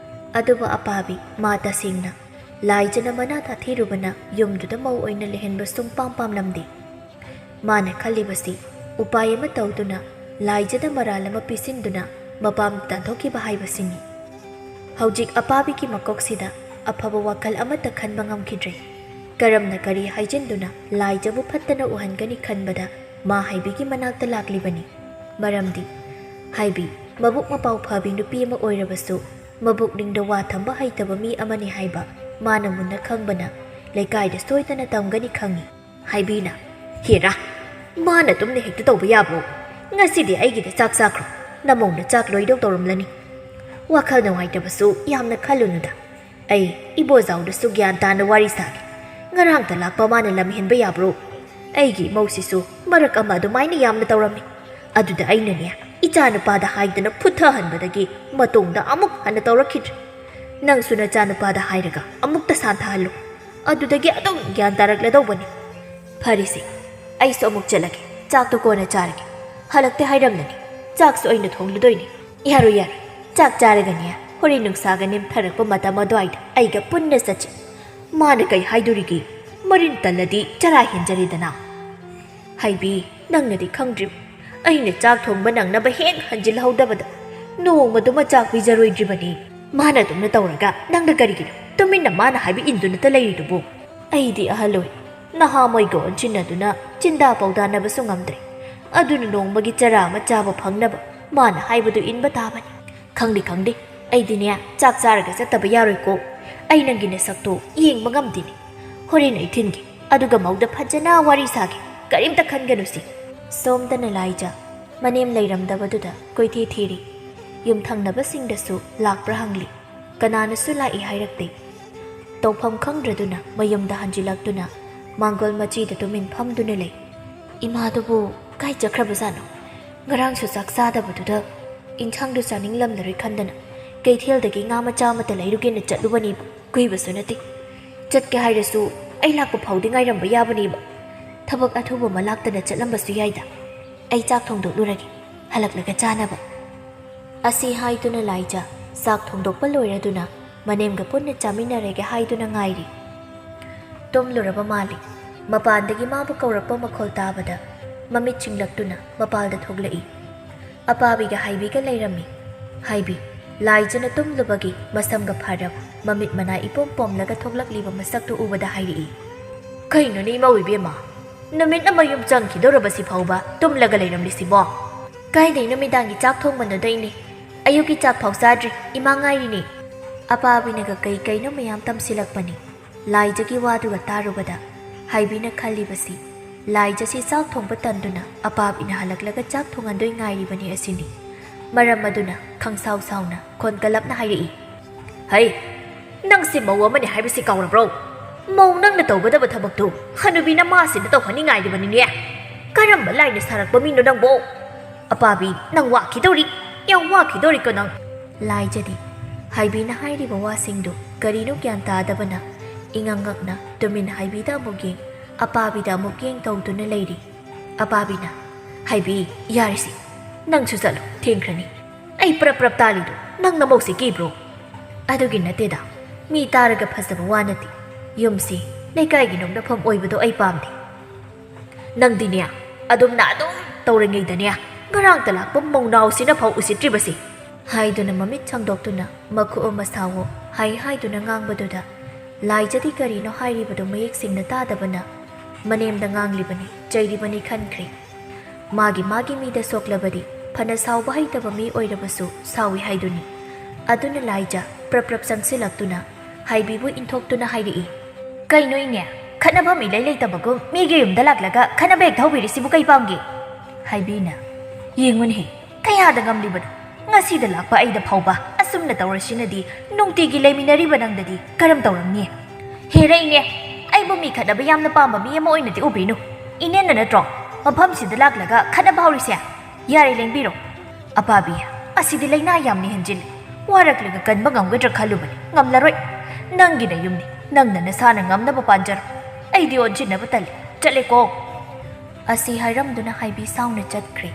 ꯑꯗꯨꯕꯨ ꯑꯄꯥꯕꯤ ꯃꯥ ꯇꯁꯦꯡꯅ ꯂꯥꯏꯖꯅ ꯃꯅꯥ ꯇꯥꯊꯤꯔꯨꯕꯅ ꯌꯨꯝꯗꯨꯗ ꯃꯧ ꯑꯣꯏꯅ ꯂꯩꯍꯟꯕ ꯁꯨꯡꯄꯥꯝ ꯄꯥꯝꯂꯝꯗꯦ꯫ ꯃꯥꯅ ꯈꯜꯂꯤꯕꯁꯤ ꯎꯄꯥꯏ ꯑꯃ ꯇꯧꯗꯨꯅ ꯂꯥꯏꯖꯗ ꯃꯔꯥꯜ ꯑꯃ ꯄꯤꯁꯤꯟꯗꯨꯅ ꯃꯄꯥꯝ ꯇꯥꯟꯊꯣꯛꯈꯤꯕ ꯍꯥꯏꯕꯁꯤꯅꯤ꯫ ꯍꯧꯖꯤꯛ ꯑꯄꯥꯕꯤꯒꯤ ꯃꯀꯣꯛꯁꯤꯗ ꯑꯐꯕ ꯋꯥꯈꯜ ꯑꯃꯠꯇ ꯈꯟꯕ ꯉꯝꯈꯤꯗ꯭ꯔꯦ꯫ ꯀꯔꯝꯅ ꯀꯔꯤ ꯍꯥꯏꯖꯤꯟꯗꯨꯅ ꯂꯥꯏꯖꯕꯨ ꯐꯠꯇꯅ ꯎꯍꯟꯒꯅꯤ ꯈꯟꯕꯗ ꯃꯥ ꯍꯥꯏꯕꯤꯒꯤ ꯃꯅꯥꯛꯇ ꯂꯥꯛꯂꯤꯕꯅꯤ꯫ ꯃꯔꯝꯗꯤ ꯍꯥꯏꯕꯤ ꯃꯕꯨꯛ ꯃꯄꯥꯎ ꯐꯕꯤ ꯅꯨꯄꯤ ꯑꯃ ꯑꯣꯏꯔꯕꯁꯨ ꯃꯕꯨꯛꯅꯤꯡꯗ ꯋꯥ ꯊꯝꯕ ꯍꯩꯇꯕ ꯃꯤ ꯑꯃꯅꯤ ꯍꯥꯏꯕ ꯃꯥꯅ ꯃꯨꯟꯅ ꯈꯪꯕꯅ ꯂꯩꯀꯥꯏꯗ ꯁꯣꯏꯗꯅ ꯇꯝꯒꯅꯤ ꯈꯪꯏ꯫ ꯍꯥꯏꯕꯤꯅ, "ꯍꯦꯔꯥ, ꯃꯥꯅ ꯑꯗꯨꯝꯅ ꯍꯦꯛꯇ ꯇꯧꯕ ꯌꯥꯕ꯭ꯔꯣ? ꯉꯁꯤꯗꯤ ꯑꯩꯒꯤꯗ ꯆꯥꯛ ꯆꯥꯈ꯭ꯔꯣ꯫ ꯅꯃꯧꯅ ꯆꯥꯛ ꯂꯣꯏꯗꯧ ꯇꯧꯔꯝꯂꯅꯤ꯫ ꯋꯥꯈꯜ ꯅꯨꯡꯉꯥꯏꯇꯕꯁꯨ ꯌꯥꯝꯅ ꯈꯜꯂꯨꯅꯨꯗ꯫ ꯑꯩ ꯏꯕꯣꯖꯥꯎꯗꯁꯨ ꯒ꯭ꯌꯥꯟ ꯇꯥꯅ ꯋꯥꯔꯤ ꯁꯥꯒꯦ꯫ ꯉꯔꯥꯡꯇ ꯂꯥꯛꯄ ꯃꯥꯅ ꯂꯝ ꯍꯦꯟꯕ ꯌꯥꯕ꯭ꯔꯣ? ꯑꯩꯒꯤ ꯏꯃꯧꯁꯤꯁꯨ ꯃꯔꯛ ꯑꯃ ꯑꯗꯨꯃꯥꯏꯅ ꯌꯥꯝꯅ ꯇꯧꯔꯝꯃꯤ꯫ ꯑꯗꯨꯗ ꯑꯩꯅꯅꯦ, ꯏꯆꯥꯅꯨꯄꯥꯗ ꯍꯥꯏꯗꯅ ꯐꯨꯊꯍꯟꯕꯗꯒꯤ ꯃꯇꯨꯡꯗ ꯑꯃꯨꯛ ꯍꯟꯅ ꯇꯧꯔꯛꯈꯤꯗ꯭ꯔꯦ꯫ ꯅꯪꯁꯨ ꯅꯆꯥꯅꯨꯄꯥꯗ ꯍꯥꯏꯔꯒ ꯑꯃꯨꯛꯇ ꯁꯥꯟꯊꯍꯜꯂꯨ꯫ ꯑꯗꯨꯗꯒꯤ ꯑꯗꯨꯝ ꯒ꯭ꯌꯥꯟ ꯇꯥꯔꯛꯂꯗꯧꯕꯅꯤ꯫ ꯐꯔꯦꯁꯦ, ꯑꯩꯁꯨ ꯑꯃꯨꯛ ꯆꯠꯂꯒꯦ꯫ ꯆꯥꯛꯇꯣ ꯀꯣꯟꯅ ꯆꯥꯔꯒꯦ꯫ ꯍꯜꯂꯛꯇꯦ ꯍꯥꯏꯔꯝꯂꯅꯤ꯫ ꯆꯥꯛꯁꯨ ꯑꯩꯅ ꯊꯣꯡꯂꯨꯗꯣꯏꯅꯤ꯫ ꯌꯥꯔꯣꯏ, ꯌꯥꯔꯣꯏ꯫ ꯆꯥꯛ ꯆꯥꯔꯒꯅꯦ, ꯍꯣꯔꯦꯟ ꯅꯨꯡꯁꯥꯒ ꯅꯦꯝꯊꯔꯛꯄ ꯃꯇꯝ ꯑꯗꯨꯋꯥꯏꯗ ꯑꯩꯒ ꯄꯨꯟꯅ ꯆꯠꯁꯤ꯫ ꯃꯥꯅ ꯀꯩ ꯍꯥꯏꯗꯣꯔꯤꯒꯦ? ꯃꯔꯤꯟ ꯇꯜꯂꯗꯤ ꯆꯔꯥ ꯍꯦꯟꯖꯔꯦꯗꯅ꯫ ꯍꯥꯏꯕꯤ, ꯅꯪꯅꯗꯤ ꯈꯪꯗ꯭ꯔꯤꯕ, ꯑꯩꯅ ꯆꯥꯛ ꯊꯣꯡꯕ ꯅꯪꯅꯕ ꯍꯦꯛ ꯍꯟꯖꯤꯜꯍꯧꯗꯕꯗ ꯅꯣꯡꯃꯗꯨꯃ ꯆꯥꯛ ꯄꯤꯖꯔꯣꯏꯗ꯭ꯔꯤꯕꯅꯤ꯫ ꯃꯥꯅ ꯑꯗꯨꯝꯅ ꯇꯧꯔꯒ ꯅꯪꯅ ꯀꯔꯤꯒꯤꯅꯣ ꯇꯨꯃꯤꯟꯅ ꯃꯥꯅ ꯍꯥꯏꯕ ꯏꯟꯗꯨꯅꯇ ꯂꯩꯔꯤꯗꯨꯕꯨ? ꯑꯩꯗꯤ ꯑꯍꯜ ꯑꯣꯏ, ꯅꯍꯥ ꯃꯣꯏꯒ ꯑꯣꯟꯁꯤꯟꯅꯗꯨꯅ ꯆꯤꯟꯗꯥ ꯄꯥꯎꯗꯥꯅꯕꯁꯨ ꯉꯝꯗ꯭ꯔꯦ꯫ ꯑꯗꯨꯅ ꯅꯣꯡꯃꯒꯤ ꯆꯔꯥ ꯑꯃ ꯆꯥꯕ ꯐꯪꯅꯕ ꯃꯥꯅ ꯍꯥꯏꯕꯗꯨ ꯏꯟꯕ ꯇꯥꯕꯅꯤ꯫ ꯈꯪꯗꯦ ꯈꯪꯗꯦ, ꯑꯩꯗꯤꯅꯦ ꯆꯥꯛ ꯆꯥꯔꯒ ꯆꯠꯇꯕ ꯌꯥꯔꯣꯏꯀꯣ꯫ ꯑꯩ ꯅꯪꯒꯤ ꯅꯁꯛꯇꯣ ꯌꯦꯡꯕ ꯉꯝꯗꯦꯅꯦ꯫ ꯍꯣꯔꯦꯟ ꯑꯩ ꯊꯤꯟꯒꯦ, ꯑꯗꯨꯒ ꯃꯧꯗ ꯐꯖꯅ ꯋꯥꯔꯤ ꯁꯥꯒꯦ꯫ ꯀꯔꯤꯝꯇ ꯈꯟꯒꯅꯨꯁꯤ꯫ ꯁꯣꯝꯗꯅ ꯂꯥꯏꯖ ꯃꯅꯦꯝ ꯂꯩꯔꯝꯗꯕꯗꯨꯗ ꯀꯣꯏꯊꯤ ꯊꯤꯔꯤ꯫ ꯌꯨꯝꯊꯪꯅꯕꯁꯤꯡꯗꯁꯨ ꯂꯥꯛꯄ꯭ꯔꯥ ꯍꯪꯂꯤ꯫ ꯀꯅꯥꯅꯁꯨ ꯂꯥꯛꯏ ꯍꯥꯏꯔꯛꯇꯦ꯫ ꯇꯧꯐꯝ ꯈꯪꯗ꯭ꯔꯗꯨꯅ ꯃꯌꯨꯝꯗ ꯍꯟꯖꯤꯜꯂꯛꯇꯨꯅ ꯃꯥꯡꯒꯣꯜ ꯃꯆꯤꯗ ꯇꯨꯃꯤꯟ ꯐꯝꯗꯨꯅ ꯂꯩ꯫ ꯏꯃꯥꯗꯨꯕꯨ ꯀꯥꯏ ꯆꯠꯈ꯭ꯔꯕꯖꯥꯠꯅꯣ? ꯉꯔꯥꯡꯁꯨ ꯆꯥꯛ ꯆꯥꯗꯕꯗꯨꯗ ꯏꯟꯁꯥꯡꯗꯨ ꯆꯥꯅꯤꯡꯂꯝꯂꯔꯣꯏ ꯈꯟꯗꯅ ꯀꯩꯊꯦꯜꯗꯒꯤ ꯉꯥ ꯃꯆꯥ ꯑꯃꯠꯇ ꯂꯩꯔꯨꯒꯦꯅ ꯆꯠꯂꯨꯕꯅꯦꯕ꯫ ꯀꯨꯏꯕꯁꯨ ꯅꯠꯇꯦ꯫ ꯆꯠꯀꯦ ꯍꯥꯏꯔꯁꯨ ꯑꯩ ꯂꯥꯛꯄ ꯐꯥꯎꯗꯤ ꯉꯥꯏꯔꯝꯕ ꯌꯥꯕꯅꯦꯕ꯫ ꯊꯕꯛ ꯑꯊꯨꯕ ꯑꯃ ꯂꯥꯛꯇꯅ ꯆꯠꯂꯝꯕꯁꯨ ꯌꯥꯏꯗ꯫ ꯑꯩ ꯆꯥꯛ ꯊꯣꯡꯗꯣꯛꯂꯨꯔꯒꯦ, ꯍꯜꯂꯛꯂꯒ ꯆꯥꯅꯕ꯫ ꯑꯁꯤ ꯍꯥꯏꯗꯨꯅ ꯂꯥꯏꯖ ꯆꯥꯛ ꯊꯣꯡꯗꯣꯛꯄ ꯂꯣꯏꯔꯗꯨꯅ ꯃꯅꯦꯝꯒ ꯄꯨꯟꯅ ꯆꯥꯃꯤꯟꯅꯔꯒꯦ ꯍꯥꯏꯗꯨꯅ ꯉꯥꯏꯔꯤ꯫ ꯇꯨꯝꯂꯨꯔꯕ ꯃꯥꯜꯂꯤ꯫ ꯃꯄꯥꯟꯗꯒꯤ ꯃꯥꯕꯨ ꯀꯧꯔꯛꯄ ꯃꯈꯣꯜ ꯇꯥꯕꯗ ꯃꯃꯤꯠ ꯆꯤꯡꯂꯛꯇꯨꯅ ꯃꯄꯥꯜꯗ ꯊꯣꯛꯂꯛꯏ꯫ ꯑꯄꯥꯕꯤꯒ ꯍꯥꯏꯕꯤꯒ ꯂꯩꯔꯝꯃꯤ꯫ ꯍꯥꯏꯕꯤ, ꯂꯥꯏꯖꯅ ꯇꯨꯝꯂꯨꯕꯒꯤ ꯃꯁꯝꯒ ꯐꯥꯔꯞ ꯃꯃꯤꯠ ꯃꯅꯥ ꯏꯄꯣꯝ ꯄꯣꯝꯂꯒ ꯊꯣꯛꯂꯛꯂꯤꯕ ꯃꯁꯛꯇꯨ ꯎꯕꯗ ꯍꯥꯏꯔꯛꯏ, "ꯀꯩꯅꯣꯅꯦ ꯏꯃꯧ ꯏꯕꯦꯝꯃ, ꯅꯨꯃꯤꯠ ꯑꯃ ꯌꯨꯝ ꯆꯪꯈꯤꯗꯧꯔꯕꯁꯤ ꯐꯥꯎꯕ ꯇꯨꯝꯂꯒ ꯂꯩꯔꯝꯂꯤꯁꯤꯕꯣ? ꯀꯥꯏꯗꯩ ꯅꯨꯃꯤꯗꯥꯡꯒꯤ ꯆꯥꯛ ꯊꯣꯡꯕꯅꯣꯗ ꯏꯅꯦ? ꯑꯌꯨꯛꯀꯤ ꯆꯥꯛ ꯐꯥꯎ ꯆꯥꯗ꯭ꯔꯤ, ꯏꯃꯥ ꯉꯥꯏꯔꯤꯅꯦ꯫" ꯑꯄꯥꯕꯤꯅꯒ ꯀꯩ ꯀꯩꯅꯣ ꯃꯌꯥꯝ ꯇꯝꯁꯤꯜꯂꯛꯄꯅꯤ꯫ ꯂꯥꯏꯖꯒꯤ ꯋꯥꯗꯨꯒ ꯇꯥꯔꯨꯕꯗ ꯍꯥꯏꯕꯤꯅ ꯈꯜꯂꯤꯕꯁꯤ, ꯂꯥꯏꯖꯁꯤ ꯆꯥꯛ ꯊꯣꯡꯕ ꯇꯟꯗꯨꯅ ꯑꯄꯥꯕꯤꯅ ꯍꯜꯂꯛꯂꯒ ꯆꯥꯛ ꯊꯣꯡꯍꯟꯗꯣꯏ ꯉꯥꯏꯔꯤꯕꯅꯤ ꯑꯁꯤꯅꯤ꯫ ꯃꯔꯝ ꯑꯗꯨꯅ ꯈꯪꯁꯥꯎ ꯁꯥꯎꯅ ꯈꯣꯟ ꯀꯜꯂꯞꯅ ꯍꯥꯏꯔꯛꯏ, "ꯍꯩ, ꯅꯪꯁꯤ ꯃꯧ ꯑꯃꯅꯤ ꯍꯥꯏꯕꯁꯤ ꯀꯥꯎꯔꯕ꯭ꯔꯣ? ꯃꯧ ꯅꯪꯅ ꯇꯧꯒꯗꯕ ꯊꯕꯛꯇꯨ ꯍꯅꯨꯕꯤꯅ ꯃꯥꯁꯤꯅ ꯇꯧꯍꯟꯅꯤꯡꯉꯥꯏꯔꯤꯕꯅꯤꯅꯦ꯫ ꯀꯔꯝꯕ ꯂꯥꯏꯅ ꯁꯥꯔꯛꯄ ꯃꯤꯅꯣ ꯅꯪꯕꯣ? ꯑꯄꯥꯕꯤ, ꯅꯪ ꯋꯥꯈꯤꯗꯧꯔꯤ, ꯌꯥꯝ ꯋꯥꯈꯤꯗꯧꯔꯤꯀꯣ ꯅꯪ꯫" ꯂꯥꯏꯖꯗꯤ ꯍꯥꯏꯕꯤꯅ ꯍꯥꯏꯔꯤꯕ ꯋꯥꯁꯤꯡꯗꯨ ꯀꯔꯤꯅꯣ ꯒ꯭ꯌꯥꯟ ꯇꯥꯗꯕꯅ ꯏꯉꯛ ꯉꯛꯅ ꯇꯨꯃꯤꯟ ꯍꯥꯏꯕꯤꯗ ꯑꯃꯨꯛ ꯌꯦꯡ, ꯑꯄꯥꯕꯤꯗ ꯑꯃꯨꯛ ꯌꯦꯡ ꯇꯧꯗꯨꯅ ꯂꯩꯔꯤ꯫ ꯑꯄꯥꯕꯤꯅ, "ꯍꯥꯏꯕꯤ, ꯌꯥꯔꯤꯁꯤ, ꯅꯪꯁꯨ ꯆꯠꯂꯣ, ꯊꯦꯡꯈ꯭ꯔꯅꯤ꯫ ꯑꯩ ꯄ꯭ꯔꯞ ꯄ꯭ꯔꯞ ꯇꯥꯔꯤꯗꯣ ꯅꯪ ꯅꯃꯧꯁꯦ ꯀꯤꯕ꯭ꯔꯣ?" "ꯑꯗꯨꯒꯤ ꯅꯠꯇꯦꯗ, ꯃꯤ ꯇꯥꯔꯒ ꯐꯖꯕ ꯋꯥ ꯅꯠꯇꯦ꯫ ꯌꯨꯝꯁꯤ ꯂꯩꯀꯥꯏꯒꯤ ꯅꯣꯛꯅꯐꯝ ꯑꯣꯏꯕꯗꯣ ꯑꯩ ꯄꯥꯝꯗꯦ꯫ ꯅꯪꯗꯤꯅꯦ, ꯑꯗꯨꯝꯅ ꯑꯗꯨꯝ ꯇꯧꯔꯤꯉꯩꯗꯅꯦ, ꯉꯔꯥꯡꯇ ꯂꯥꯛꯄ ꯃꯧꯅꯥꯎꯁꯤꯅ ꯐꯥꯎ ꯎꯁꯤꯠꯇ꯭ꯔꯤꯕꯁꯦ꯫ ꯍꯥꯏꯗꯨꯅ ꯃꯃꯤꯠ ꯁꯥꯡꯗꯣꯛꯇꯨꯅ ꯃꯈꯨ ꯑꯃ ꯁꯥꯎꯋꯣ ꯍꯥꯏ ꯍꯥꯏꯗꯨꯅ ꯉꯥꯡꯕꯗꯨꯗ ꯂꯥꯏꯖꯗꯤ ꯀꯔꯤꯅꯣ ꯍꯥꯏꯔꯤꯕꯗꯨ ꯃꯌꯦꯛ ꯁꯦꯡꯅ ꯇꯥꯗꯕꯅ ꯃꯅꯦꯝꯗ ꯉꯥꯡꯂꯤꯕꯅꯤ, ꯆꯩꯔꯤꯕꯅꯤ ꯈꯟꯈ꯭ꯔꯦ꯫ ꯃꯥꯒꯤ ꯃꯥꯒꯤ ꯃꯤꯗ ꯁꯣꯛꯂꯕꯗꯤ ꯐꯅ ꯁꯥꯎꯕ ꯍꯩꯇꯕ ꯃꯤ ꯑꯣꯏꯔꯕꯁꯨ ꯁꯥꯎꯏ ꯍꯥꯏꯗꯨꯅꯤ꯫ ꯑꯗꯨꯅ ꯂꯥꯏꯖ ꯄ꯭ꯔꯞ ꯄ꯭ꯔꯞ ꯆꯪꯁꯤꯜꯂꯛꯇꯨꯅ ꯍꯥꯏꯕꯤꯕꯨ ꯏꯟꯊꯣꯛꯇꯨꯅ ꯍꯥꯏꯔꯛꯏ, "ꯀꯩꯅꯣ ꯏꯅꯦ? ꯈꯠꯅꯐꯝ ꯏꯂꯩ ꯂꯩꯇꯕꯒꯨꯝ ꯃꯤꯒꯤ ꯌꯨꯝꯗ ꯂꯥꯛꯂꯒ ꯈꯠꯅꯕ ꯍꯦꯛꯇ ꯍꯧꯕꯤꯔꯤꯁꯤꯕꯨ ꯀꯩ ꯄꯥꯝꯒꯦ?" ꯍꯥꯏꯕꯤꯅ, "ꯌꯦꯡꯉꯨꯅꯦꯍꯦ, ꯀꯌꯥꯗ ꯉꯝꯂꯤꯕꯅꯣ? ꯉꯁꯤꯗ ꯂꯥꯛꯄ ꯑꯩꯗ ꯐꯥꯎꯕ ꯑꯁꯨꯝꯅ ꯇꯧꯔꯁꯤꯅꯗꯤ ꯅꯨꯡꯇꯤꯒꯤ ꯂꯩꯃꯤꯟꯅꯔꯤꯕ ꯅꯪꯗꯗꯤ ꯀꯔꯝ ꯇꯧꯔꯝꯅꯤ?" "ꯍꯦꯔ ꯏꯅꯦ, ꯑꯩꯕꯨ ꯃꯤ ꯈꯠꯅꯕ ꯌꯥꯝꯅ ꯄꯥꯝꯕ ꯃꯤ ꯑꯃ ꯑꯣꯏꯅꯗꯤ ꯎꯕꯤꯅꯨ꯫ ꯏꯅꯦꯅ ꯅꯠꯇ꯭ꯔꯣ ꯃꯐꯝꯁꯤꯗ ꯂꯥꯛꯂꯒ ꯈꯠꯅꯕ ꯍꯧꯔꯤꯁꯦ? ꯌꯥꯔꯦ, ꯂꯦꯡꯕꯤꯔꯣ꯫ ꯑꯄꯥꯕꯤ, ꯑꯁꯤꯗꯤ ꯂꯩꯅꯥ ꯌꯥꯝꯅ ꯍꯦꯟꯖꯤꯜꯂꯤ꯫ ꯋꯥꯔꯛꯂꯒ ꯀꯟꯕ ꯉꯝꯒꯗ꯭ꯔꯥ ꯈꯜꯂꯨꯕꯅꯤ, ꯉꯝꯂꯔꯣꯏ꯫ ꯅꯪꯒꯤ ꯅꯌꯨꯝꯅꯤ, ꯅꯪꯅ ꯅꯁꯥꯅ ꯉꯝꯅꯕ ꯄꯥꯟꯖꯔꯣ꯫ ꯑꯩꯗꯤ ꯑꯣꯟꯁꯤꯟꯅꯕ ꯇꯜꯂꯤ, ꯆꯠꯂꯦꯀꯣ꯫" ꯑꯁꯤ ꯍꯥꯏꯔꯝꯗꯨꯅ ꯍꯥꯏꯕꯤ ꯁꯥꯎꯅ ꯆꯠꯈ꯭ꯔꯦ꯫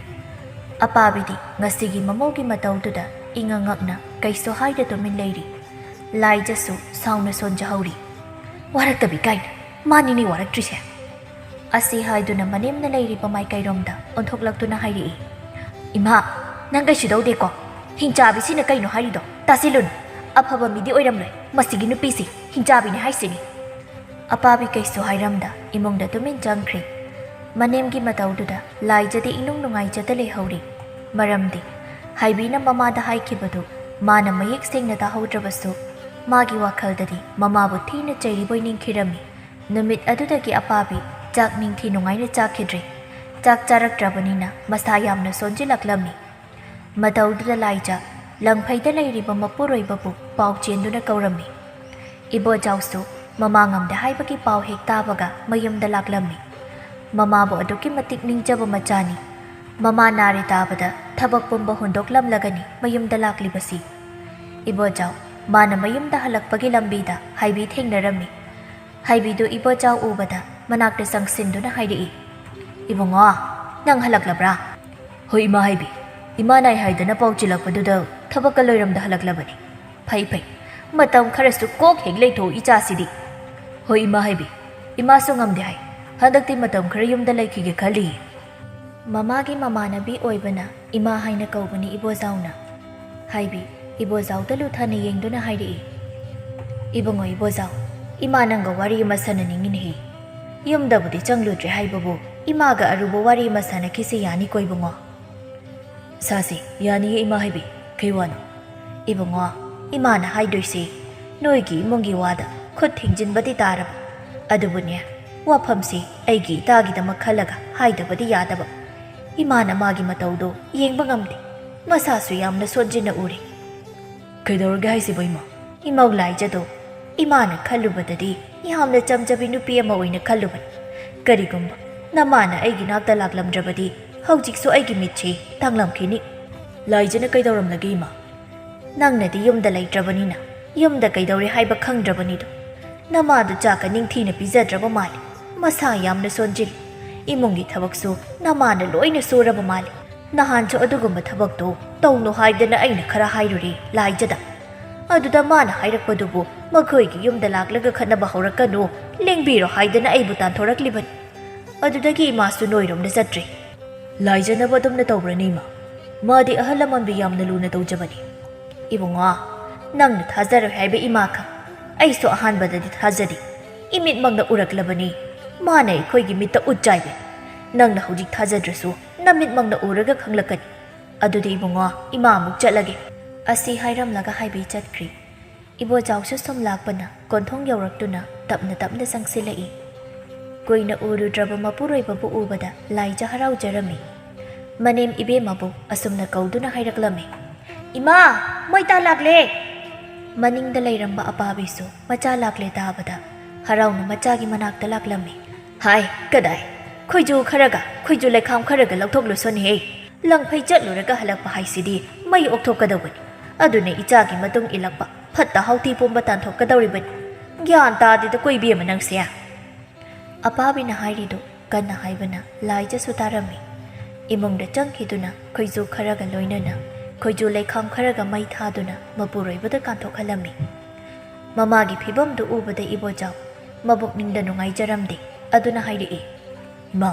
ꯑꯄꯥꯕꯤꯗꯤ ꯉꯁꯤꯒꯤ ꯃꯃꯧꯒꯤ ꯃꯇꯧꯗꯨꯗ ꯏꯉꯛ ꯉꯛꯅ ꯀꯩꯁꯨ ꯍꯥꯏꯗ ꯇꯨꯃꯤꯟ ꯂꯩꯔꯤ꯫ ꯂꯥꯏꯖꯁꯨ ꯁꯥꯎꯅ ꯁꯣꯟꯖꯍꯧꯔꯤ꯫ "ꯋꯥꯔꯛꯇꯕꯤ ꯀꯥꯏꯅ, ꯃꯥꯅꯤꯅꯦ ꯋꯥꯔꯛꯇ꯭ꯔꯤꯁꯦ꯫" ꯑꯁꯤ ꯍꯥꯏꯗꯨꯅ ꯃꯅꯦꯝꯅ ꯂꯩꯔꯤꯕ ꯃꯥꯏꯀꯩꯔꯣꯝꯗ ꯑꯣꯟꯊꯣꯛꯂꯛꯇꯨꯅ ꯍꯥꯏꯔꯛꯏ, "ꯏꯃꯥ, ꯅꯪ ꯀꯩꯁꯨ ꯇꯧꯗꯦꯀꯣ? ꯍꯤꯡꯆꯥꯕꯤꯁꯤꯅ ꯀꯩꯅꯣ ꯍꯥꯏꯔꯤꯗꯣ? ꯇꯥꯁꯤꯜꯂꯨꯅꯨ꯫ ꯑꯐꯕ ꯃꯤꯗꯤ ꯑꯣꯏꯔꯝꯂꯣꯏ ꯃꯁꯤꯒꯤ ꯅꯨꯄꯤꯁꯤ, ꯍꯤꯡꯆꯥꯕꯤꯅꯤ ꯍꯥꯏꯁꯤꯅꯤ꯫" ꯑꯄꯥꯕꯤ ꯀꯩꯁꯨ ꯍꯥꯏꯔꯝꯗ ꯏꯃꯨꯡꯗ ꯇꯨꯃꯤꯟ ꯆꯪꯈ꯭ꯔꯦ꯫ ꯃꯅꯦꯝꯒꯤ ꯃꯇꯧꯗꯨꯗ ꯂꯥꯏꯖꯗꯤ ꯏꯅꯨꯡ ꯅꯨꯡꯉꯥꯏꯖꯗ ꯂꯩꯍꯧꯔꯤ꯫ ꯃꯔꯝꯗꯤ ꯍꯥꯏꯕꯤꯅ ꯃꯃꯥꯗ ꯍꯥꯏꯈꯤꯕꯗꯨ ꯃꯥꯅ ꯃꯌꯦꯛ ꯁꯦꯡꯅ ꯇꯥꯍꯧꯗ꯭ꯔꯕꯁꯨ, ꯃꯥꯒꯤ ꯋꯥꯈꯜꯗꯗꯤ ꯃꯃꯥꯕꯨ ꯊꯤꯅ ꯆꯩꯔꯤꯕꯣꯏ ꯅꯤꯡꯈꯤꯔꯝꯃꯤ꯫ ꯅꯨꯃꯤꯠ ꯑꯗꯨꯗꯒꯤ ꯑꯄꯥꯕꯤ ꯆꯥꯛ ꯅꯤꯡꯊꯤ ꯅꯨꯡꯉꯥꯏꯅ ꯆꯥꯈꯤꯗ꯭ꯔꯦ꯫ ꯆꯥꯛ ꯆꯥꯔꯛꯇ꯭ꯔꯕꯅꯤꯅ ꯃꯁꯥ ꯌꯥꯝꯅ ꯁꯣꯟꯖꯤꯜꯂꯛꯂꯝꯃꯤ꯫ ꯃꯇꯧꯗꯨꯗ ꯂꯥꯏꯖ ꯂꯪꯐꯩꯗ ꯂꯩꯔꯤꯕ ꯃꯄꯨꯔꯣꯏꯕꯕꯨ ꯄꯥꯎ ꯆꯦꯟꯗꯨꯅ ꯀꯧꯔꯝꯃꯤ꯫ ꯏꯕꯣꯆꯥꯎꯁꯨ ꯃꯃꯥ ꯉꯝꯗꯦ ꯍꯥꯏꯕꯒꯤ ꯄꯥꯎ ꯍꯦꯛ ꯇꯥꯕꯒ ꯃꯌꯨꯝꯗ ꯂꯥꯛꯂꯝꯃꯤ꯫ ꯃꯃꯥꯕꯨ ꯑꯗꯨꯛꯀꯤ ꯃꯇꯤꯛ ꯅꯤꯡꯖꯕ ꯃꯆꯥꯅꯤ꯫ ꯃꯃꯥ ꯅꯥꯔꯦ ꯇꯥꯕꯗ ꯊꯕꯛ ꯄꯨꯝꯕ ꯍꯨꯟꯗꯣꯛꯂꯝꯂꯒꯅꯤ ꯃꯌꯨꯝꯗ ꯂꯥꯛꯂꯤꯕꯁꯤ꯫ ꯏꯕꯣꯆꯥꯎ ꯃꯥꯅ ꯃꯌꯨꯝꯗ ꯍꯜꯂꯛꯄꯒꯤ ꯂꯝꯕꯤꯗ ꯍꯥꯏꯕꯤ ꯊꯦꯡꯅꯔꯝꯃꯤ꯫ ꯍꯥꯏꯕꯤꯗꯨ ꯏꯕꯣꯆꯥꯎ ꯎꯕꯗ ꯃꯅꯥꯛꯇ ꯆꯪꯁꯤꯟꯗꯨꯅ ꯍꯥꯏꯔꯛꯏ, "ꯏꯕꯨꯡꯉꯣ, ꯅꯪ ꯍꯜꯂꯛꯂꯕ꯭ꯔꯥ?" "ꯍꯣꯏ ꯏꯃꯥ ꯍꯥꯏꯕꯤ, ꯏꯃꯥ ꯅꯥꯏ ꯍꯥꯏꯗꯅ ꯄꯥꯎ ꯆꯤꯜꯂꯛꯄꯗꯨꯗ ꯊꯕꯛꯀ ꯂꯣꯏꯔꯝꯗ ꯍꯜꯂꯛꯂꯕꯅꯤ꯫ ꯐꯩ ꯐꯩ, ꯃꯇꯝ ꯈꯔꯁꯨ ꯀꯣꯛ ꯍꯦꯛ ꯂꯩꯊꯣꯛꯎ ꯏꯆꯥꯁꯤꯗꯤ꯫" "ꯍꯣꯏ ꯏꯃꯥ ꯍꯥꯏꯕꯤ, ꯏꯃꯥꯁꯨ ꯉꯝꯗꯦ ꯍꯥꯏ꯫ ꯍꯟꯗꯛꯇꯤ ꯃꯇꯝ ꯈꯔ ꯌꯨꯝꯗ ꯂꯩꯈꯤꯒꯦ ꯈꯜꯂꯤ꯫" ꯃꯃꯥꯒꯤ ꯃꯃꯥꯟꯅꯕꯤ ꯑꯣꯏꯕꯅ ꯏꯃꯥ ꯍꯥꯏꯅ ꯀꯧꯕꯅꯤ ꯏꯕꯣꯆꯥꯎꯅ꯫ ꯍꯥꯏꯕꯤ ꯏꯕꯣꯖꯥꯎꯗ ꯂꯨꯊꯅ ꯌꯦꯡꯗꯨꯅ ꯍꯥꯏꯔꯛꯏ, "ꯏꯕꯨꯡꯉꯣ ꯏꯕꯣꯖꯥꯎ, ꯏꯃꯥ ꯅꯪꯒ ꯋꯥꯔꯤ ꯑꯃ ꯁꯥꯟꯅꯅꯤꯡꯉꯤꯅꯦꯍꯦ꯫ ꯌꯨꯝꯗꯕꯨꯗꯤ ꯆꯪꯂꯨꯗ꯭ꯔꯦ ꯍꯥꯏꯕꯕꯨ ꯏꯃꯥꯒ ꯑꯔꯨꯕ ꯋꯥꯔꯤ ꯑꯃ ꯁꯥꯟꯅꯈꯤꯁꯤ ꯌꯥꯅꯤꯀꯣ ꯏꯕꯨꯡꯉꯣ?" "ꯁꯥꯁꯤ, ꯌꯥꯅꯤꯌꯦ ꯏꯃꯥ ꯍꯥꯏꯕꯤ, ꯀꯩ ꯋꯥꯅꯣ?" "ꯏꯕꯨꯡꯉꯣ, ꯏꯃꯥꯅ ꯍꯥꯏꯗꯣꯏꯁꯦ ꯅꯣꯏꯒꯤ ꯏꯃꯨꯡꯒꯤ ꯋꯥꯗ ꯈꯨꯠ ꯊꯤꯡꯖꯤꯟꯕꯗꯤ ꯇꯥꯔꯕ, ꯑꯗꯨꯕꯨꯅꯦ, ꯋꯥꯐꯝꯁꯤ ꯑꯩꯒꯤ ꯏꯇꯥꯒꯤꯗꯃꯛ ꯈꯜꯂꯒ ꯍꯥꯏꯗꯕꯗꯤ ꯌꯥꯗꯕ꯫ ꯏꯃꯥꯅ ꯃꯥꯒꯤ ꯃꯇꯧꯗꯣ ꯌꯦꯡꯕ ꯉꯝꯗꯦ, ꯃꯁꯥꯁꯨ ꯌꯥꯝꯅ ꯁꯣꯟꯖꯤꯟꯅ ꯎꯔꯦ꯫" "ꯀꯩꯗꯧꯔꯒꯦ ꯍꯥꯏꯁꯤꯕꯣ ꯏꯃꯥ?" "ꯏꯃꯧ ꯂꯥꯏꯖꯗꯣ ꯏꯃꯥꯅ ꯈꯜꯂꯨꯕꯗꯗꯤ ꯌꯥꯝꯅ ꯆꯝꯖꯕꯤ ꯅꯨꯄꯤ ꯑꯃ ꯑꯣꯏꯅ ꯈꯜꯂꯨꯕꯅꯤ꯫ ꯀꯔꯤꯒꯨꯝꯕ ꯅꯃꯥꯅ ꯑꯩꯒꯤ ꯅꯥꯛꯇ ꯂꯥꯛꯂꯝꯗ꯭ꯔꯕꯗꯤ ꯍꯧꯖꯤꯛꯁꯨ ꯑꯩꯒꯤ ꯃꯤꯠꯁꯤ ꯇꯥꯡꯂꯝꯈꯤꯅꯤ꯫" "ꯂꯥꯏꯖꯅ ꯀꯩꯗꯧꯔꯝꯂꯒꯦ ꯏꯃꯥ?" "ꯅꯪꯅꯗꯤ ꯌꯨꯝꯗ ꯂꯩꯇ꯭ꯔꯕꯅꯤꯅ ꯌꯨꯝꯗ ꯀꯩꯗꯧꯔꯦ ꯍꯥꯏꯕ ꯈꯪꯗ꯭ꯔꯕꯅꯤꯗꯣ꯫ ꯅꯃꯥꯗꯨ ꯆꯥꯛꯀ ꯅꯤꯡꯊꯤꯅ ꯄꯤꯖꯗ꯭ꯔꯕ ꯃꯥꯜꯂꯤ꯫ ꯃꯁꯥ ꯌꯥꯝꯅ ꯁꯣꯟꯖꯤꯜꯂꯤ꯫ ꯏꯃꯨꯡꯒꯤ ꯊꯕꯛꯁꯨ ꯅꯃꯥꯅ ꯂꯣꯏꯅ ꯁꯨꯔꯕ ꯃꯥꯜꯂꯤ꯫ ꯅꯍꯥꯟꯁꯨ ꯑꯗꯨꯒꯨꯝꯕ ꯊꯕꯛꯇꯣ ꯇꯧꯅꯨ ꯍꯥꯏꯗꯅ ꯑꯩꯅ ꯈꯔ ꯍꯥꯏꯔꯨꯔꯦ ꯂꯥꯏꯖꯗ꯫ ꯑꯗꯨꯗ ꯃꯥꯅ ꯍꯥꯏꯔꯛꯄꯗꯨꯕꯨ ꯃꯈꯣꯏꯒꯤ ꯌꯨꯝꯗ ꯂꯥꯛꯂꯒ ꯈꯠꯅꯕ ꯍꯧꯔꯛꯀꯅꯨ, ꯂꯦꯡꯕꯤꯔꯣ ꯍꯥꯏꯗꯅ ꯑꯩꯕꯨ ꯇꯥꯟꯊꯣꯔꯛꯂꯤꯕꯅꯤ꯫ ꯑꯗꯨꯗꯒꯤ ꯏꯃꯥꯁꯨ ꯅꯣꯏꯔꯣꯝꯗ ꯆꯠꯇ꯭ꯔꯦ꯫" "ꯂꯥꯏꯖꯅꯕꯨ ꯑꯗꯨꯝꯅ ꯇꯧꯕ꯭ꯔꯅꯦ ꯏꯃꯥ? ꯃꯥꯗꯤ ꯑꯍꯜ ꯂꯃꯟꯕꯨ ꯌꯥꯝꯅ ꯂꯨꯅ ꯇꯧꯖꯕꯅꯤ꯫" "ꯏꯕꯨꯡꯉꯣ, ꯅꯪꯅ ꯊꯥꯖꯔꯣꯏ ꯍꯥꯏꯕ ꯏꯃꯥ ꯈꯪ꯫ ꯑꯩꯁꯨ ꯑꯍꯥꯟꯕꯗꯗꯤ ꯊꯥꯖꯗꯦ꯫ ꯏꯃꯤꯠꯃꯛꯅ ꯎꯔꯛꯂꯕꯅꯤ꯫ ꯃꯥꯅ ꯑꯩꯈꯣꯏꯒꯤ ꯃꯤꯠꯇ ꯎꯠ ꯆꯥꯏꯕꯅꯤ꯫ ꯅꯪꯅ ꯍꯧꯖꯤꯛ ꯊꯥꯖꯗ꯭ꯔꯁꯨ ꯅꯃꯤꯠꯃꯛꯅ ꯎꯔꯒ ꯈꯪꯂꯛꯀꯅꯤ꯫ ꯑꯗꯨꯗꯤ ꯏꯕꯨꯡꯉꯣ, ꯏꯃꯥ ꯑꯃꯨꯛ ꯆꯠꯂꯒꯦ꯫" ꯑꯁꯤ ꯍꯥꯏꯔꯝꯂꯒ ꯍꯥꯏꯕꯤ ꯆꯠꯈ꯭ꯔꯤ꯫ ꯏꯕꯣꯆꯥꯎꯁꯨ ꯁꯨꯝ ꯂꯥꯛꯄꯅ ꯀꯣꯟꯊꯣꯡ ꯌꯧꯔꯛꯇꯨꯅ ꯇꯞꯅ ꯇꯞꯅ ꯆꯪꯁꯤꯜꯂꯛꯏ꯫ ꯀꯨꯏꯅ ꯎꯔꯨꯗ꯭ꯔꯕ ꯃꯄꯨꯔꯣꯏꯕꯕꯨ ꯎꯕꯗ ꯂꯥꯏꯖ ꯍꯔꯥꯎꯖꯔꯝꯃꯤ꯫ ꯃꯅꯦꯝ ꯏꯕꯦꯝꯃꯕꯨ ꯑꯁꯨꯝꯅ ꯀꯧꯗꯨꯅ ꯍꯥꯏꯔꯛꯂꯝꯃꯤ, "ꯏꯃꯥ, ꯃꯩꯇꯥ ꯂꯥꯛꯂꯦ!" ꯃꯅꯤꯡꯗ ꯂꯩꯔꯝꯕ ꯑꯄꯥꯕꯤꯁꯨ ꯃꯆꯥ ꯂꯥꯛꯂꯦ ꯇꯥꯕꯗ ꯍꯔꯥꯎꯅ ꯃꯆꯥꯒꯤ ꯃꯅꯥꯛꯇ ꯂꯥꯛꯂꯝꯃꯤ꯫ "ꯍꯥꯏ, ꯀꯗꯥꯏ? ꯈꯣꯏꯖꯨ ꯈꯔꯒ, ꯈꯣꯏꯖꯨ ꯂꯩꯈꯥꯝ ꯈꯔꯒ ꯂꯧꯊꯣꯛꯂꯨꯁꯣꯅꯦꯍꯦ꯫ ꯂꯪꯐꯩ ꯆꯠꯂꯨꯔꯒ ꯍꯜꯂꯛꯄ ꯍꯥꯏꯁꯤꯗꯤ ꯃꯩ ꯑꯣꯛꯊꯣꯛꯀꯗꯧꯕꯅꯤ꯫ ꯑꯗꯨꯅ ꯏꯆꯥꯒꯤ ꯃꯇꯨꯡ ꯏꯜꯂꯛꯄ ꯐꯠꯇ ꯍꯥꯎꯊꯤ ꯄꯨꯝꯕ ꯇꯥꯟꯊꯣꯛꯀꯗꯧꯔꯤꯕꯅꯤ꯫ ꯒ꯭ꯌꯥꯟ ꯇꯥꯗꯦꯗꯀꯣ ꯏꯕꯦꯝꯃ ꯅꯪꯁꯦ꯫" ꯑꯄꯥꯕꯤꯅ ꯍꯥꯏꯔꯤꯗꯨ ꯀꯟꯅ ꯍꯥꯏꯕꯅ ꯂꯥꯏꯖꯁꯨ ꯇꯥꯔꯝꯃꯤ꯫ ꯏꯃꯨꯡꯗ ꯆꯪꯈꯤꯗꯨꯅ ꯈꯣꯏꯖꯨ ꯈꯔꯒ ꯂꯣꯏꯅꯅ ꯈꯣꯏꯖꯨ ꯂꯩꯈꯥꯝ ꯈꯔꯒ ꯃꯩ ꯊꯥꯗꯨꯅ ꯃꯄꯨꯔꯣꯏꯕꯗ ꯀꯥꯟꯊꯣꯛꯍꯜꯂꯝꯃꯤ꯫ ꯃꯃꯥꯒꯤ ꯐꯤꯕꯝꯗꯨ ꯎꯕꯗ ꯏꯕꯣꯆꯥꯎ ꯃꯕꯨꯛꯅꯤꯡꯗ ꯅꯨꯡꯉꯥꯏꯖꯔꯝꯗꯦ꯫ ꯑꯗꯨꯅ ꯍꯥꯏꯔꯛꯏ, "ꯏꯃꯥ,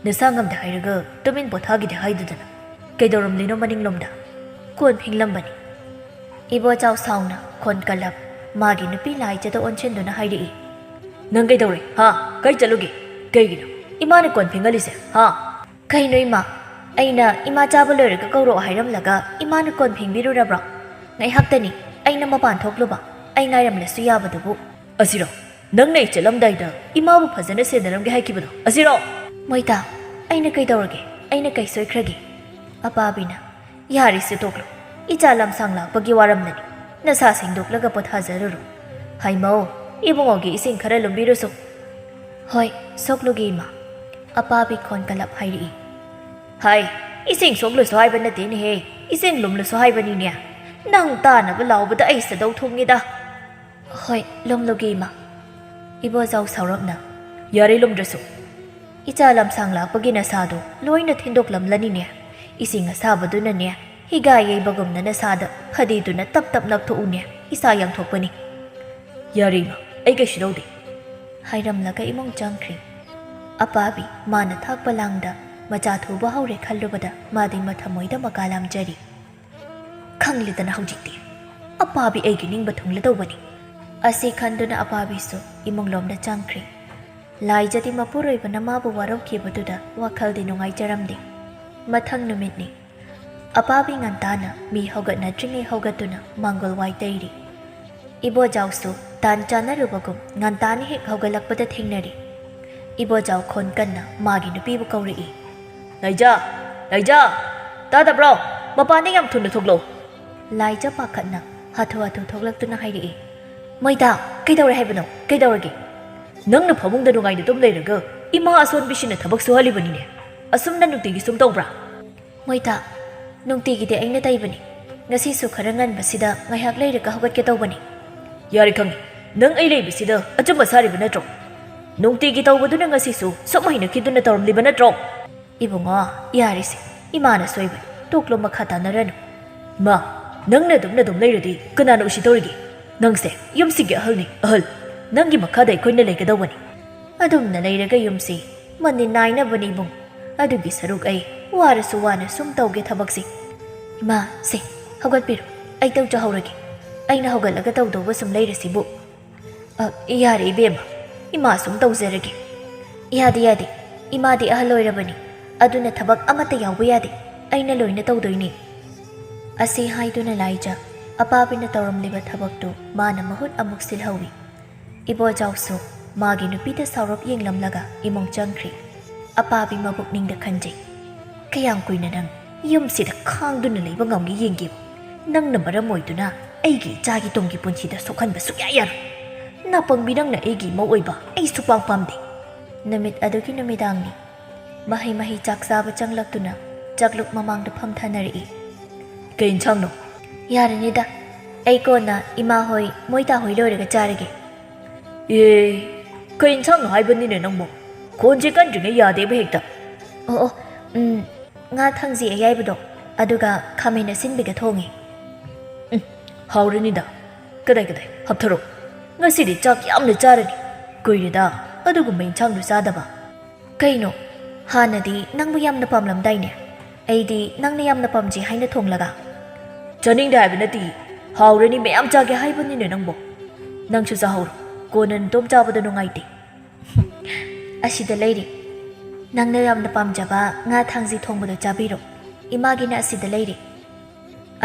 ꯅꯁꯥ ꯉꯝꯗꯦ ꯍꯥꯏꯔꯒ ꯇꯨꯃꯤꯟ ꯄꯣꯊꯥꯈꯤꯗꯦ ꯍꯥꯏꯗꯨꯗꯅ ꯀꯩꯗꯧꯔꯝꯂꯤꯅꯣ ꯃꯅꯤꯡꯂꯣꯝꯗ?" ꯀꯣꯟ ꯐꯦꯡꯂꯝꯕꯅꯤ꯫ ꯏꯕꯣꯆꯥꯎ ꯁꯥꯎꯅ ꯈꯣꯟ ꯀꯜꯂꯞ ꯃꯥꯒꯤ ꯅꯨꯄꯤ ꯂꯥꯏꯖꯗ ꯑꯣꯟꯁꯤꯟꯗꯨꯅ ꯍꯥꯏꯔꯛꯏ꯫ "ꯅꯪ ꯀꯩꯗꯧꯔꯦ? ꯍꯥ? ꯀꯩ ꯆꯠꯂꯨꯒꯦ? ꯀꯩꯒꯤꯅꯣ? ꯏꯃꯥꯅ ꯀꯣꯟ ꯐꯦꯡꯍꯜꯂꯤꯁꯦ, ꯍꯥ?" "ꯀꯩꯅꯣ ꯏꯃꯥ? ꯑꯩꯅ ꯏꯃꯥ ꯆꯥꯕ ꯂꯣꯏꯔꯒ ꯀꯧꯔꯛꯑꯣ ꯍꯥꯏꯔꯝꯂꯒ ꯏꯃꯥꯅ ꯀꯣꯟ ꯐꯦꯡꯕꯤꯔꯨꯔꯕ꯭ꯔꯣ? ꯉꯥꯏꯍꯥꯛꯇꯅꯤ ꯑꯩꯅ ꯃꯄꯥꯟ ꯊꯣꯛꯂꯨꯕ, ꯑꯩ ꯉꯥꯏꯔꯝꯂꯁꯨ ꯌꯥꯕꯗꯨꯕꯨ꯫" "ꯑꯁꯤꯔꯣ? ꯅꯪꯅ ꯑꯩ ꯆꯠꯂꯝꯗꯥꯏꯗ ꯏꯃꯥꯕꯨ ꯐꯖꯅ ꯁꯦꯟꯅꯔꯝꯒꯦ ꯍꯥꯏꯈꯤꯕꯗꯣ ꯑꯁꯤꯔꯣ?" "ꯃꯣꯏꯇꯥ, ꯑꯩꯅ ꯀꯩꯗꯧꯔꯒꯦ? ꯑꯩꯅ ꯀꯩ ꯁꯣꯏꯈ꯭ꯔꯒꯦ?" ꯑꯄꯥꯕꯤꯅ꯫ "ꯌꯥꯔꯤꯁꯦ ꯇꯣꯛꯂꯣ꯫ ꯏꯆꯥ ꯂꯝꯁꯥꯡ ꯂꯥꯛꯄꯒꯤ ꯋꯥꯔꯝꯂꯅꯤ꯫ ꯅꯁꯥ ꯁꯦꯡꯗꯣꯛꯂꯒ ꯄꯣꯊꯥꯖꯔꯨꯔꯣ꯫ ꯍꯩꯃꯧ, ꯏꯕꯨꯡꯉꯣꯒꯤ ꯏꯁꯤꯡ ꯈꯔ ꯂꯨꯝꯕꯤꯔꯨꯁꯨ꯫" "ꯍꯣꯏ, ꯁꯣꯛꯂꯨꯒꯦ ꯏꯃꯥ꯫" ꯑꯄꯥꯕꯤ ꯈꯣꯟ ꯀꯜꯂꯞ ꯍꯥꯏꯔꯛꯏ꯫ "ꯍꯥꯏ, ꯏꯁꯤꯡ ꯁꯣꯛꯂꯨꯁꯨ ꯍꯥꯏꯕ ꯅꯠꯇꯦꯅꯦꯍꯦ, ꯏꯁꯤꯡ ꯂꯨꯝꯂꯨꯁꯨ ꯍꯥꯏꯕꯅꯤꯅꯦ꯫ ꯅꯪ ꯇꯥꯅꯕ ꯂꯥꯎꯕꯗ ꯑꯩ ꯁꯗꯧ ꯊꯣꯡꯉꯤꯗ꯫" "ꯍꯣꯏ, ꯂꯨꯝꯂꯨꯒꯦ ꯏꯃꯥ꯫" ꯏꯕꯣꯖꯥꯎ ꯁꯥꯎꯔꯞꯅ꯫ "ꯌꯥꯔꯦ, ꯂꯨꯝꯗ꯭ꯔꯁꯨ꯫ ꯏꯆꯥ ꯂꯝꯁꯥꯡ ꯂꯥꯛꯄꯒꯤ ꯅꯁꯥꯗꯣ ꯂꯣꯏꯅ ꯊꯤꯟꯗꯣꯛꯂꯝꯂꯅꯤꯅꯦ꯫ ꯏꯁꯤꯡ ꯑꯁꯥꯕꯗꯨꯅꯅꯦ ꯍꯤꯒꯥ ꯌꯩꯕꯒꯨꯝꯅ ꯅꯁꯥꯗ ꯐꯗꯤꯗꯨꯅ ꯇꯞ ꯇꯞ ꯅꯞꯊꯣꯛꯎꯅꯦ, ꯏꯁꯥ ꯌꯥꯡꯊꯣꯛꯄꯅꯤ꯫" "ꯌꯥꯔꯦ ꯏꯃꯥ, ꯑꯩ ꯀꯩꯁꯨ ꯇꯧꯗꯦ꯫" ꯍꯥꯏꯔꯝꯂꯒ ꯏꯃꯨꯡ ꯆꯪꯈ꯭ꯔꯦ꯫ ꯑꯄꯥꯕꯤ ꯃꯥꯅ ꯊꯥꯛꯄ ꯂꯥꯡꯗ ꯃꯆꯥ ꯊꯨꯕ ꯍꯧꯔꯦ ꯈꯜꯂꯨꯕꯗ ꯃꯥꯗꯤ ꯃꯊꯃꯣꯏꯗ ꯃꯀꯥ ꯂꯥꯝꯖꯔꯤ꯫ "ꯈꯪꯂꯦꯗꯅ ꯍꯧꯖꯤꯛꯇꯤ, ꯑꯄꯥꯕꯤ ꯑꯩꯒꯤ ꯅꯤꯡꯕ ꯊꯨꯡꯂꯗꯧꯕꯅꯤ꯫" ꯑꯁꯤ ꯈꯟꯗꯨꯅ ꯑꯄꯥꯕꯤꯁꯨ ꯏꯃꯨꯡꯂꯣꯝꯗ ꯆꯪꯈ꯭ꯔꯦ꯫ ꯂꯥꯏꯖꯗꯤ ꯃꯄꯨꯔꯣꯏꯕꯅ ꯃꯥꯕꯨ ꯋꯥꯔꯧꯈꯤꯕꯗꯨꯗ ꯋꯥꯈꯜꯗꯤ ꯅꯨꯡꯉꯥꯏꯖꯔꯝꯗꯦ꯫ ꯃꯊꯪ ꯅꯨꯃꯤꯠꯅꯤ꯫ ꯑꯄꯥꯕꯤ ꯉꯟꯇꯥꯅ ꯃꯤ ꯍꯧꯒꯠꯅꯗ꯭ꯔꯤꯉꯩ ꯍꯧꯒꯠꯇꯨꯅ ꯃꯥꯡꯒꯣꯜ ꯋꯥꯏ ꯇꯩꯔꯤ꯫ ꯏꯕꯣꯖꯥꯎꯁꯨ ꯇꯥꯟ ꯆꯥꯅꯔꯨꯕꯒꯨꯝ ꯉꯟꯇꯥꯅ ꯍꯦꯛ ꯍꯧꯒꯠꯂꯛꯄꯗ ꯊꯦꯡꯅꯔꯤ꯫ ꯏꯕꯣꯖꯥꯎ ꯈꯣꯟ ꯀꯟꯅ ꯃꯥꯒꯤ ꯅꯨꯄꯤꯕꯨ ꯀꯧꯔꯛꯏ꯫ "ꯂꯥꯏꯖꯥ! ꯂꯥꯏꯖꯥ! ꯇꯥꯗꯕ꯭ꯔꯣ? ꯃꯄꯥꯟꯗ ꯌꯥꯝ ꯊꯨꯅ ꯊꯣꯛꯂꯛꯎ!" ꯂꯥꯏꯖꯥ ꯄꯥꯈꯠꯅ ꯍꯥꯊꯨ ꯍꯥꯊꯨ ꯊꯣꯛꯂꯛꯇꯨꯅ ꯍꯥꯏꯔꯛꯏ꯫ "ꯃꯣꯏꯗꯥ, ꯀꯩꯗꯧꯔꯦ ꯍꯥꯏꯕꯅꯣ? ꯀꯩꯗꯧꯔꯒꯦ?" "ꯅꯪꯅ ꯐꯃꯨꯡꯗ ꯅꯨꯡꯉꯥꯏꯅ ꯇꯨꯝ ꯂꯩꯔꯒ ꯏꯃꯥ ꯑꯁꯣꯟꯕꯤꯁꯤꯅ ꯊꯕꯛ ꯁꯨꯍꯜꯂꯤꯕꯅꯤꯅꯦ꯫ ꯑꯁꯨꯝꯅ ꯅꯨꯡꯇꯤꯒꯤ ꯁꯨꯝ ꯇꯧꯕ꯭ꯔꯥ?" "ꯃꯣꯏꯗꯥ, ꯅꯨꯡꯇꯤꯒꯤꯗꯤ ꯑꯩꯅ ꯇꯩꯕꯅꯤ꯫ ꯉꯁꯤꯁꯨ ꯈꯔ ꯉꯟꯕꯁꯤꯗ ꯉꯥꯏꯍꯥꯛ ꯂꯩꯔꯒ ꯍꯧꯒꯠꯀꯦ ꯇꯧꯕꯅꯤ꯫" "ꯌꯥꯔꯦ, ꯈꯪꯉꯤ꯫ ꯅꯪ ꯑꯩ ꯂꯩꯕꯁꯤꯗ ꯑꯆꯨꯝꯕ ꯁꯥꯔꯤꯕ ꯅꯠꯇ꯭ꯔꯣ? ꯅꯨꯡꯇꯤꯒꯤ ꯇꯧꯕꯗꯨꯅ ꯉꯁꯤꯁꯨ ꯁꯨꯝ ꯍꯩꯅꯈꯤꯗꯨꯅ ꯇꯧꯔꯝꯂꯤꯕ ꯅꯠꯇ꯭ꯔꯣ?" "ꯏꯕꯨꯡꯉꯣ, ꯌꯥꯔꯤꯁꯦ, ꯏꯃꯥꯅ ꯁꯣꯏꯕꯅꯤ꯫ ꯇꯣꯛꯂꯣ, ꯃꯈꯥ ꯇꯥꯅꯔꯅꯨ꯫" "ꯃꯥ, ꯅꯪꯅ ꯑꯗꯨꯝꯅ ꯑꯗꯨꯝ ꯂꯩꯔꯗꯤ ꯀꯅꯥꯅ ꯎꯁꯤꯠꯇꯧꯔꯤꯒꯦ? ꯅꯪꯁꯦ ꯌꯨꯝꯁꯤꯒꯤ ꯑꯍꯜꯅꯤ, ꯑꯍꯜ꯫ ꯅꯪꯒꯤ ꯃꯈꯥꯗ ꯑꯩꯈꯣꯏꯅ ꯂꯩꯒꯗꯧꯕꯅꯤ꯫" "ꯑꯗꯨꯝꯅ ꯂꯩꯔꯒ ꯌꯨꯝꯁꯤ ꯃꯅꯤꯟ ꯅꯥꯏꯅꯕꯅꯤ ꯏꯕꯨꯡ꯫ ꯑꯗꯨꯒꯤ ꯁꯔꯨꯛ ꯑꯩ ꯋꯥꯔꯁꯨ ꯋꯥꯅ ꯁꯨꯝ ꯇꯧꯒꯦ ꯊꯕꯛꯁꯤ꯫" "ꯏꯃꯥ, ꯁꯦ, ꯍꯧꯒꯠꯄꯤꯔꯣ꯫ ꯑꯩ ꯇꯧꯖꯍꯧꯔꯒꯦ꯫ ꯑꯩꯅ ꯍꯧꯒꯠꯂꯒ ꯇꯧꯗꯧꯕ ꯁꯨꯝ ꯂꯩꯔꯁꯤꯕꯨ?" "ꯑ, ꯌꯥꯔꯦ ꯏꯕꯦꯝꯃ, ꯏꯃꯥ ꯁꯨꯝ ꯇꯧꯖꯔꯒꯦ꯫" "ꯌꯥꯗꯦ, ꯌꯥꯗꯦ꯫ ꯏꯃꯥꯗꯤ ꯑꯍꯜ ꯑꯣꯏꯔꯕꯅꯤ꯫ ꯑꯗꯨꯅ ꯊꯕꯛ ꯑꯃꯠꯇ ꯌꯥꯎꯕ ꯌꯥꯗꯦ꯫ ꯑꯩꯅ ꯂꯣꯏꯅ ꯇꯧꯗꯣꯏꯅꯤ꯫" ꯑꯁꯤ ꯍꯥꯏꯗꯨꯅ ꯂꯥꯏꯖ ꯑꯄꯥꯕꯤꯅ ꯇꯧꯔꯝꯂꯤꯕ ꯊꯕꯛꯇꯨ ꯃꯥꯅ ꯃꯍꯨꯠ ꯑꯃꯨꯛ ꯁꯤꯜꯍꯧꯏ꯫ ꯏꯕꯣꯆꯥꯎꯁꯨ ꯃꯥꯒꯤ ꯅꯨꯄꯤꯗ ꯁꯥꯎꯔꯞ ꯌꯦꯡꯂꯝꯂꯒ ꯏꯃꯨꯡ ꯆꯪꯈ꯭ꯔꯤ꯫ ꯑꯄꯥꯕꯤ ꯃꯕꯨꯛꯅꯤꯡꯗ ꯈꯟꯖꯩ, "ꯀꯌꯥꯝ ꯀꯨꯏꯅ ꯅꯪ ꯌꯨꯝꯁꯤꯗ ꯈꯥꯡꯗꯨꯅ ꯂꯩꯕ ꯉꯝꯒꯦ ꯌꯦꯡꯒꯦꯕꯨ? ꯅꯪꯅ ꯃꯔꯝ ꯑꯣꯏꯗꯨꯅ ꯑꯩꯒꯤ ꯏꯆꯥꯒꯤ ꯇꯨꯡꯒꯤ ꯄꯨꯟꯁꯤꯗ ꯁꯣꯛꯍꯟꯕ ꯁꯨꯛꯌꯥ ꯌꯥꯔꯣꯏ꯫ ꯅꯥꯄꯪꯕꯤ, ꯅꯪꯅ ꯑꯩꯒꯤ ꯏꯃꯧ ꯑꯣꯏꯕ ꯑꯩ ꯁꯨꯄꯥꯝ ꯄꯥꯝꯗꯦ꯫" ꯅꯨꯃꯤꯠ ꯑꯗꯨꯒꯤ ꯅꯨꯃꯤꯗꯥꯡꯅꯤ꯫ ꯃꯍꯩ ꯃꯍꯩ ꯆꯥꯛ ꯆꯥꯕ ꯆꯪꯂꯛꯇꯨꯅ ꯆꯥꯛꯂꯨꯛ ꯃꯃꯥꯡꯗ ꯐꯝꯊꯅꯔꯛꯏ꯫ "ꯀꯩ ꯏꯟꯁꯥꯡꯅꯣ?" "ꯌꯥꯔꯅꯤꯗ, ꯑꯩ ꯀꯣꯟꯅ ꯏꯃꯥ ꯍꯣꯏ, ꯃꯣꯏ ꯇꯥꯍꯣꯏ ꯂꯣꯏꯔꯒ ꯆꯥꯔꯒꯦ꯫" "ꯑꯦ, ꯀꯩ ꯏꯟꯁꯥꯡꯅꯣ ꯍꯥꯏꯕꯅꯤꯅꯦ ꯅꯪꯕꯣ? ꯈꯣꯟꯁꯦ ꯀꯟꯗ꯭ꯔꯤꯉꯩ ꯌꯥꯗꯦꯕ ꯍꯦꯛꯇ꯫" "ꯑꯣ, ꯑꯣ, ꯎꯝ, ꯉꯥ ꯊꯥꯡꯖꯤ ꯑꯌꯥꯏꯕꯗꯣ, ꯑꯗꯨꯒ ꯈꯥꯃꯦꯟ ꯑꯁꯤꯟꯕꯤꯒ ꯊꯣꯡꯉꯦ꯫" "ꯎꯝ, ꯍꯥꯎꯔꯅꯤꯗ꯫ ꯀꯗꯥꯏ, ꯀꯗꯥꯏ, ꯍꯥꯞꯊꯔꯣ꯫ ꯉꯁꯤꯗꯤ ꯆꯥꯛ ꯌꯥꯝꯅ ꯆꯥꯔꯅꯤ꯫ ꯀꯨꯏꯔꯦꯗ ꯑꯗꯨꯒꯨꯝꯕ ꯏꯟꯁꯥꯡꯗꯨ ꯆꯥꯗꯕ꯫" "ꯀꯩꯅꯣ, ꯍꯥꯟꯅꯗꯤ ꯅꯪꯕꯨ ꯌꯥꯝꯅ ꯄꯥꯝꯂꯝꯗꯥꯏꯅꯦ? ꯑꯩꯗꯤ ꯅꯪꯅ ꯌꯥꯝꯅ ꯄꯥꯝꯖꯩ ꯍꯥꯏꯅ ꯊꯣꯡꯂꯒ?" "ꯆꯥꯅꯤꯡꯗꯦ ꯍꯥꯏꯕ ꯅꯠꯇꯦ, ꯍꯥꯎꯔꯅꯤ, ꯃꯌꯥꯝ ꯆꯥꯒꯦ ꯍꯥꯏꯕꯅꯤꯅꯦ ꯅꯪꯕꯣ꯫ ꯅꯪꯁꯨ ꯆꯥꯍꯧꯔꯣ, ꯀꯣꯟꯅ ꯅꯇꯣꯝ ꯆꯥꯕꯗꯣ ꯅꯨꯡꯉꯥꯏꯇꯦ꯫" "ꯑꯁꯤꯗ ꯂꯩꯔꯦ꯫ ꯅꯪꯅ ꯌꯥꯝꯅ ꯄꯥꯝꯖꯕ ꯉꯥ ꯊꯥꯡꯖꯤ ꯊꯣꯡꯕꯗꯣ ꯆꯥꯕꯤꯔꯣ꯫ ꯏꯃꯥꯒꯤꯅ ꯑꯁꯤꯗ ꯂꯩꯔꯦ꯫"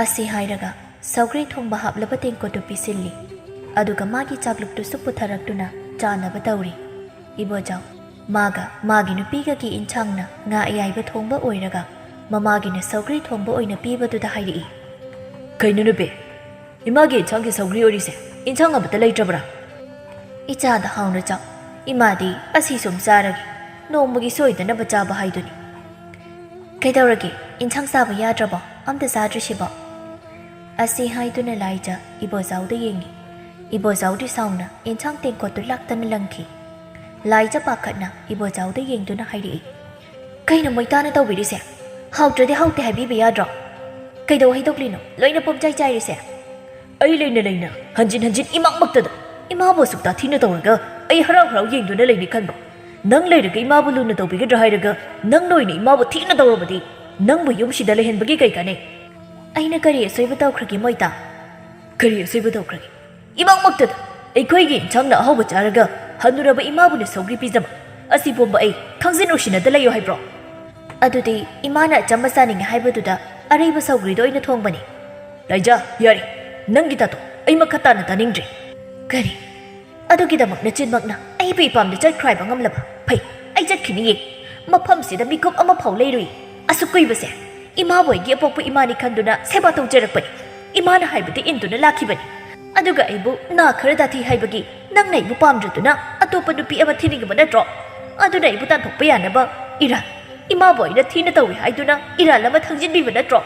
ꯑꯁꯤ ꯍꯥꯏꯔꯒ ꯁꯧꯒ꯭ꯔꯤ ꯊꯣꯡꯕ ꯍꯥꯞꯂꯕ ꯇꯦꯡꯀꯣꯠꯇꯨ ꯄꯤꯁꯤꯜꯂꯤ꯫ ꯑꯗꯨꯒ ꯃꯥꯒꯤ ꯆꯥꯛꯂꯨꯛꯇꯨꯁꯨ ꯄꯨꯊꯔꯛꯇꯨꯅ ꯆꯥꯅꯕ ꯇꯧꯔꯤ꯫ ꯏꯕꯣꯆꯥꯎ ꯃꯥꯒ ꯃꯥꯒꯤ ꯅꯨꯄꯤꯒꯒꯤ ꯏꯟꯁꯥꯡꯅ ꯉꯥ ꯑꯌꯥꯏꯕ ꯊꯣꯡꯕ ꯑꯣꯏꯔꯒ, ꯃꯃꯥꯒꯤꯅ ꯁꯧꯒ꯭ꯔꯤ ꯊꯣꯡꯕ ꯑꯣꯏꯅ ꯄꯤꯕꯗꯨꯗ ꯍꯥꯏꯔꯛꯏ꯫ "ꯀꯩꯅꯣ ꯅꯨꯄꯤ, ꯏꯃꯥꯒꯤ ꯏꯟꯁꯥꯡꯒꯤ ꯁꯧꯒ꯭ꯔꯤ ꯑꯣꯏꯔꯤꯁꯦ? ꯏꯟꯁꯥꯡ ꯑꯃꯠꯇ ꯂꯩꯇ꯭ꯔꯕ꯭ꯔꯥ?" "ꯏꯆꯥꯗ ꯍꯥꯎꯅ ꯆꯥꯎ꯫ ꯏꯃꯥꯗꯤ ꯑꯁꯤ ꯁꯨꯝ ꯆꯥꯔꯒꯦ, ꯅꯣꯡꯃꯒꯤ ꯁꯣꯏꯗꯅꯕ ꯆꯥꯕ ꯍꯥꯏꯗꯨꯅꯤ꯫" "ꯀꯩꯗꯧꯔꯒꯦ? ꯏꯟꯁꯥꯡ ꯆꯥꯕ ꯌꯥꯗ꯭ꯔꯕꯣ? ꯑꯝꯇ ꯆꯥꯗ꯭ꯔꯤꯁꯤꯕꯣ?" ꯑꯁꯤ ꯍꯥꯏꯗꯨꯅ ꯂꯥꯏꯖ ꯏꯕꯣꯆꯥꯎꯗ ꯌꯦꯡꯉꯤ꯫ ꯏꯕꯣꯆꯥꯎꯗꯤ ꯁꯥꯎꯅ ꯏꯟꯁꯥꯡ ꯇꯦꯡꯀꯣꯠꯇꯨ ꯂꯥꯛꯇꯅ ꯂꯪꯈꯤ꯫ ꯂꯥꯏꯖ ꯄꯥꯈꯠꯅ ꯏꯕꯣꯆꯥꯎꯗ ꯌꯦꯡꯗꯨꯅ ꯍꯥꯏꯔꯛꯏ꯫ "ꯀꯩꯅꯣ ꯃꯣꯏꯇꯥꯅ ꯇꯧꯕꯤꯔꯤꯁꯦ? ꯍꯥꯎꯇ꯭ꯔꯗꯤ ꯍꯥꯎꯇꯦ ꯍꯥꯏꯕꯤꯕ ꯌꯥꯗ꯭ꯔꯣ? ꯀꯩꯗꯧ ꯍꯩꯗꯣꯛꯂꯤꯅꯣ ꯂꯣꯏꯅ ꯄꯨꯝꯆꯥꯏ ꯆꯥꯏꯔꯤꯁꯦ?" "ꯑꯩ ꯂꯩꯅ ꯂꯩꯅ ꯍꯟꯖꯤꯟ ꯍꯟꯖꯤꯟ ꯏꯃꯥꯃꯛꯇꯗ ꯏꯃꯥꯕꯨ ꯑꯁꯨꯛ ꯇꯥꯊꯤꯅ ꯇꯧꯔꯒ ꯑꯩ ꯍꯔꯥꯎ ꯍꯔꯥꯎ ꯌꯦꯡꯗꯨꯅ ꯂꯩꯅꯤ ꯈꯟꯕ꯭ꯔꯣ? ꯅꯪ ꯂꯩꯔꯒ ꯏꯃꯥꯕꯨ ꯂꯨꯅ ꯇꯧꯕꯤꯒꯗ꯭ꯔꯥ ꯍꯥꯏꯔꯒ ꯅꯪꯅ ꯑꯣꯏꯅ ꯏꯃꯥꯕꯨ ꯊꯤꯅ ꯇꯧꯔꯕꯗꯤ ꯅꯪꯕꯨ ꯌꯨꯝꯁꯤꯗ ꯂꯩꯍꯟꯕꯒꯤ ꯀꯩ ꯀꯥꯟꯅꯩ?" ꯑꯩꯅ ꯀꯔꯤ ꯑꯁꯣꯏꯕ ꯇꯧꯈ꯭ꯔꯒꯦ, ꯃꯣꯏꯇꯥ? ꯀꯔꯤ ꯑꯁꯣꯏꯕ ꯇꯧꯈ꯭ꯔꯒꯦ? ꯏꯃꯥꯃꯛꯇꯗ ꯑꯩꯈꯣꯏꯒꯤ ꯏꯟꯁꯥꯡꯅ ꯑꯍꯧꯕ ꯆꯥꯔꯒ ꯍꯟꯅꯨꯔꯕ ꯏꯃꯥꯕꯨꯅ ꯁꯧꯒ꯭ꯔꯤ ꯄꯤꯖꯕ ꯑꯁꯤ ꯄꯨꯝꯕ ꯑꯩ ꯈꯪꯖꯤꯟ ꯎꯁꯤꯟꯅꯗ ꯂꯩꯌꯨ ꯍꯥꯏꯕ꯭ꯔꯣ? ꯑꯗꯨꯗꯤ ꯏꯃꯥꯅ ꯑꯆꯝꯕ ꯆꯥꯅꯤꯡꯉꯦ ꯍꯥꯏꯕꯗꯨꯗ ꯑꯔꯩꯕ ꯁꯧꯒ꯭ꯔꯤꯗꯣ ꯑꯣꯏꯅ ꯊꯣꯡꯕꯅꯤ꯫ ꯂꯥꯏꯖꯥ, ꯌꯥꯔꯦ, ꯅꯪꯒꯤ ꯇꯥꯇꯣ ꯑꯩ ꯃꯈꯥ ꯇꯥꯅ ꯇꯥꯅꯤꯡꯗ꯭ꯔꯦ꯫ ꯀꯔꯤ? ꯑꯗꯨꯒꯤꯗꯃꯛ ꯅꯆꯤꯟꯃꯛꯅ ꯑꯩꯕꯨ ꯏꯄꯥꯝꯗ ꯆꯠꯈ꯭ꯔꯣ ꯍꯥꯏꯕ ꯉꯝꯂꯕ? ꯐꯩ, ꯑꯩ ꯆꯠꯈꯤꯅꯤꯌꯦ꯫ ꯃꯐꯝꯁꯤꯗ ꯃꯤꯀꯨꯞ ꯑꯃꯐꯥꯎ ꯂꯩꯔꯨꯏ꯫ ꯑꯁꯨꯛ ꯀꯨꯏꯕꯁꯦ ꯏꯃꯥꯕꯣꯏꯒꯤ ꯑꯄꯣꯛꯄ ꯏꯃꯥꯅꯤ ꯈꯟꯗꯨꯅ ꯁꯦꯕꯥ ꯇꯧꯖꯔꯛꯄꯅꯤ꯫ ꯏꯃꯥꯅ ꯍꯥꯏꯕꯗꯤ ꯏꯟꯗꯨꯅ ꯂꯥꯛꯈꯤꯕꯅꯤ꯫ ꯑꯗꯨꯒ ꯑꯩꯕꯨ ꯅꯥ ꯈꯔ ꯇꯥꯊꯤ ꯍꯥꯏꯕꯒꯤ ꯅꯪꯅ ꯑꯩꯕꯨ ꯄꯥꯝꯗ꯭ꯔꯗꯨꯅ ꯑꯇꯣꯞꯄ ꯅꯨꯄꯤ ꯑꯃ ꯊꯤꯅꯤꯡꯉꯤꯕ ꯅꯠꯇ꯭ꯔꯣ? ꯑꯗꯨꯅ ꯑꯩꯕꯨ ꯇꯥꯟꯊꯣꯛꯄ ꯌꯥꯅꯕ ꯏꯔꯥꯜ, ꯏꯃꯥꯕꯣꯏꯅ ꯊꯤꯅ ꯇꯧꯏ ꯍꯥꯏꯗꯨꯅ ꯏꯔꯥꯜ ꯑꯃ ꯊꯪꯖꯤꯟꯕꯤꯕ ꯅꯠꯇ꯭ꯔꯣ?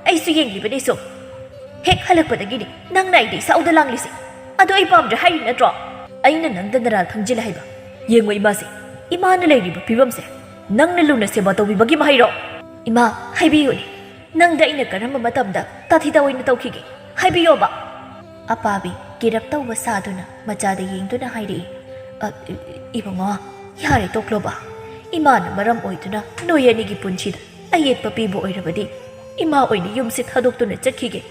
ꯑꯩꯁꯨ ꯌꯦꯡꯂꯤꯕꯅꯤ ꯁꯨꯝ꯫ ꯍꯦꯛ ꯍꯜꯂꯛꯄꯗꯒꯤꯅꯤ ꯅꯪꯅ ꯑꯩꯗ ꯏꯁꯥꯎꯗ ꯂꯥꯡꯂꯤꯁꯦ꯫ ꯑꯗꯣ ꯑꯩ ꯄꯥꯝꯗ꯭ꯔꯦ ꯍꯥꯏꯔꯤ ꯅꯠꯇ꯭ꯔꯣ? ꯑꯩꯅ ꯅꯪꯗ ꯅꯔꯥꯜ ꯊꯪꯖꯤꯜꯂꯦ ꯍꯥꯏꯕ? ꯌꯦꯡꯉꯣ ꯏꯃꯥꯁꯦ, ꯏꯃꯥꯅ ꯂꯩꯔꯤꯕ ꯐꯤꯕꯝꯁꯦ ꯅꯪꯅ ꯂꯨꯅ ꯁꯦꯕꯥ ꯇꯧꯕꯤꯕꯒꯤ ꯃꯍꯩꯔꯣ? ꯏꯃꯥ, ꯍꯥꯏꯕꯤꯌꯨꯅꯦ, ꯅꯪꯗ ꯑꯩꯅ ꯀꯔꯝꯕ ꯃꯇꯝꯗ ꯇꯥꯊꯤ ꯇꯥꯑꯣꯏꯅ ꯇꯧꯈꯤꯒꯦ? ꯍꯥꯏꯕꯤꯌꯣꯕ꯫ ꯑꯄꯥꯕꯤ ꯀꯤꯔꯞ ꯇꯧꯕ ꯁꯥꯗꯨꯅ ꯃꯆꯥꯗ ꯌꯦꯡꯗꯨꯅ ꯍꯥꯏꯔꯛꯏ, "ꯑ, ꯏ-, ꯏꯕꯨꯡꯉꯣ, ꯌꯥꯔꯦ ꯇꯣꯛꯂꯣꯕ꯫ ꯏꯃꯥꯅ ꯃꯔꯝ ꯑꯣꯏꯗꯨꯅ ꯅꯣꯏ ꯑꯅꯤꯒꯤ ꯄꯨꯟꯁꯤꯗ ꯑꯌꯦꯠꯄ ꯄꯤꯕ ꯑꯣꯏꯔꯕꯗꯤ ꯏꯃꯥ ꯑꯣꯏꯅ ꯌꯨꯝꯁꯦ ꯊꯥꯗꯣꯛꯇꯨꯅ ꯆꯠꯈꯤꯒꯦ꯫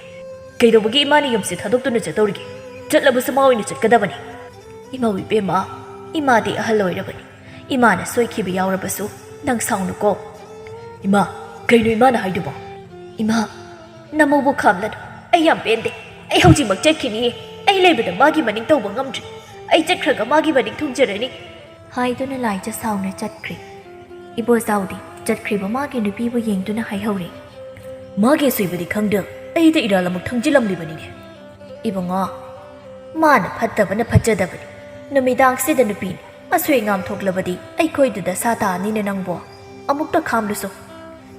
ꯀꯩꯗꯧꯕꯒꯤ ꯏꯃꯥꯅ ꯌꯨꯝꯁꯦ ꯊꯥꯗꯣꯛꯇꯨꯅ ꯆꯠꯇꯧꯔꯤꯒꯦ? ꯆꯠꯂꯕꯁꯨ ꯃꯥ ꯑꯣꯏꯅ ꯆꯠꯀꯗꯕꯅꯤ꯫ ꯏꯃꯧ ꯏꯕꯦꯝꯃ, ꯏꯃꯥꯗꯤ ꯑꯍꯜ ꯑꯣꯏꯔꯕꯅꯤ꯫ ꯏꯃꯥꯅ ꯁꯣꯏꯈꯤꯕ ꯌꯥꯎꯔꯕꯁꯨ ꯅꯪ ꯁꯥꯎꯅꯨꯀꯣ꯫" "ꯏꯃꯥ, ꯀꯩꯅꯣ ꯏꯃꯥꯅ ꯍꯥꯏꯗꯨꯕꯣ?" "ꯏꯃꯥ, ꯅꯃꯧꯕꯨ ꯈꯥꯝꯂꯅꯨ꯫ ꯑꯩ ꯌꯥꯝ ꯄꯦꯟꯗꯦ꯫ ꯑꯩ ꯍꯧꯖꯤꯛꯃꯛ ꯆꯠꯈꯤꯅꯤꯌꯦ꯫ ꯑꯩ ꯂꯩꯕꯗ ꯃꯥꯒꯤ ꯃꯅꯤꯡ ꯇꯧꯕ ꯉꯝꯗ꯭ꯔꯦ꯫ ꯑꯩ ꯆꯠꯈ꯭ꯔꯒ ꯃꯥꯒꯤ ꯃꯅꯤꯡ ꯊꯨꯡꯖꯔꯅꯤ꯫" ꯍꯥꯏꯗꯨꯅ ꯂꯥꯏꯖ ꯁꯥꯎꯅ ꯆꯠꯈ꯭ꯔꯦ꯫ ꯏꯕꯣꯆꯥꯎꯗꯤ ꯆꯠꯈ꯭ꯔꯤꯕ ꯃꯥꯒꯤ ꯅꯨꯄꯤꯕꯨ ꯌꯦꯡꯗꯨꯅ ꯍꯥꯏꯍꯧꯔꯦ, "ꯃꯥꯒꯤ ꯑꯁꯣꯏꯕꯗꯤ ꯈꯪꯗ ꯑꯩꯗ ꯏꯔꯥꯜ ꯑꯃꯨꯛ ꯊꯪꯖꯤꯜꯂꯝꯂꯤꯕꯅꯤꯅꯦ꯫" "ꯏꯕꯨꯡꯉꯣ, ꯃꯥꯅ ꯐꯠꯇꯕꯅ ꯐꯠꯖꯗꯕꯅꯤ꯫ ꯅꯨꯃꯤꯗꯥꯡꯁꯤꯗ ꯅꯨꯄꯤꯅ ꯑꯁꯣꯏ ꯑꯉꯥꯝ ꯊꯣꯛꯂꯕꯗꯤ ꯑꯩꯈꯣꯏꯗꯨꯗ ꯁꯥ ꯇꯥꯅꯤꯅꯦ ꯅꯪꯕꯣ꯫ ꯑꯃꯨꯛꯇ ꯈꯥꯝꯂꯨꯁꯣ꯫"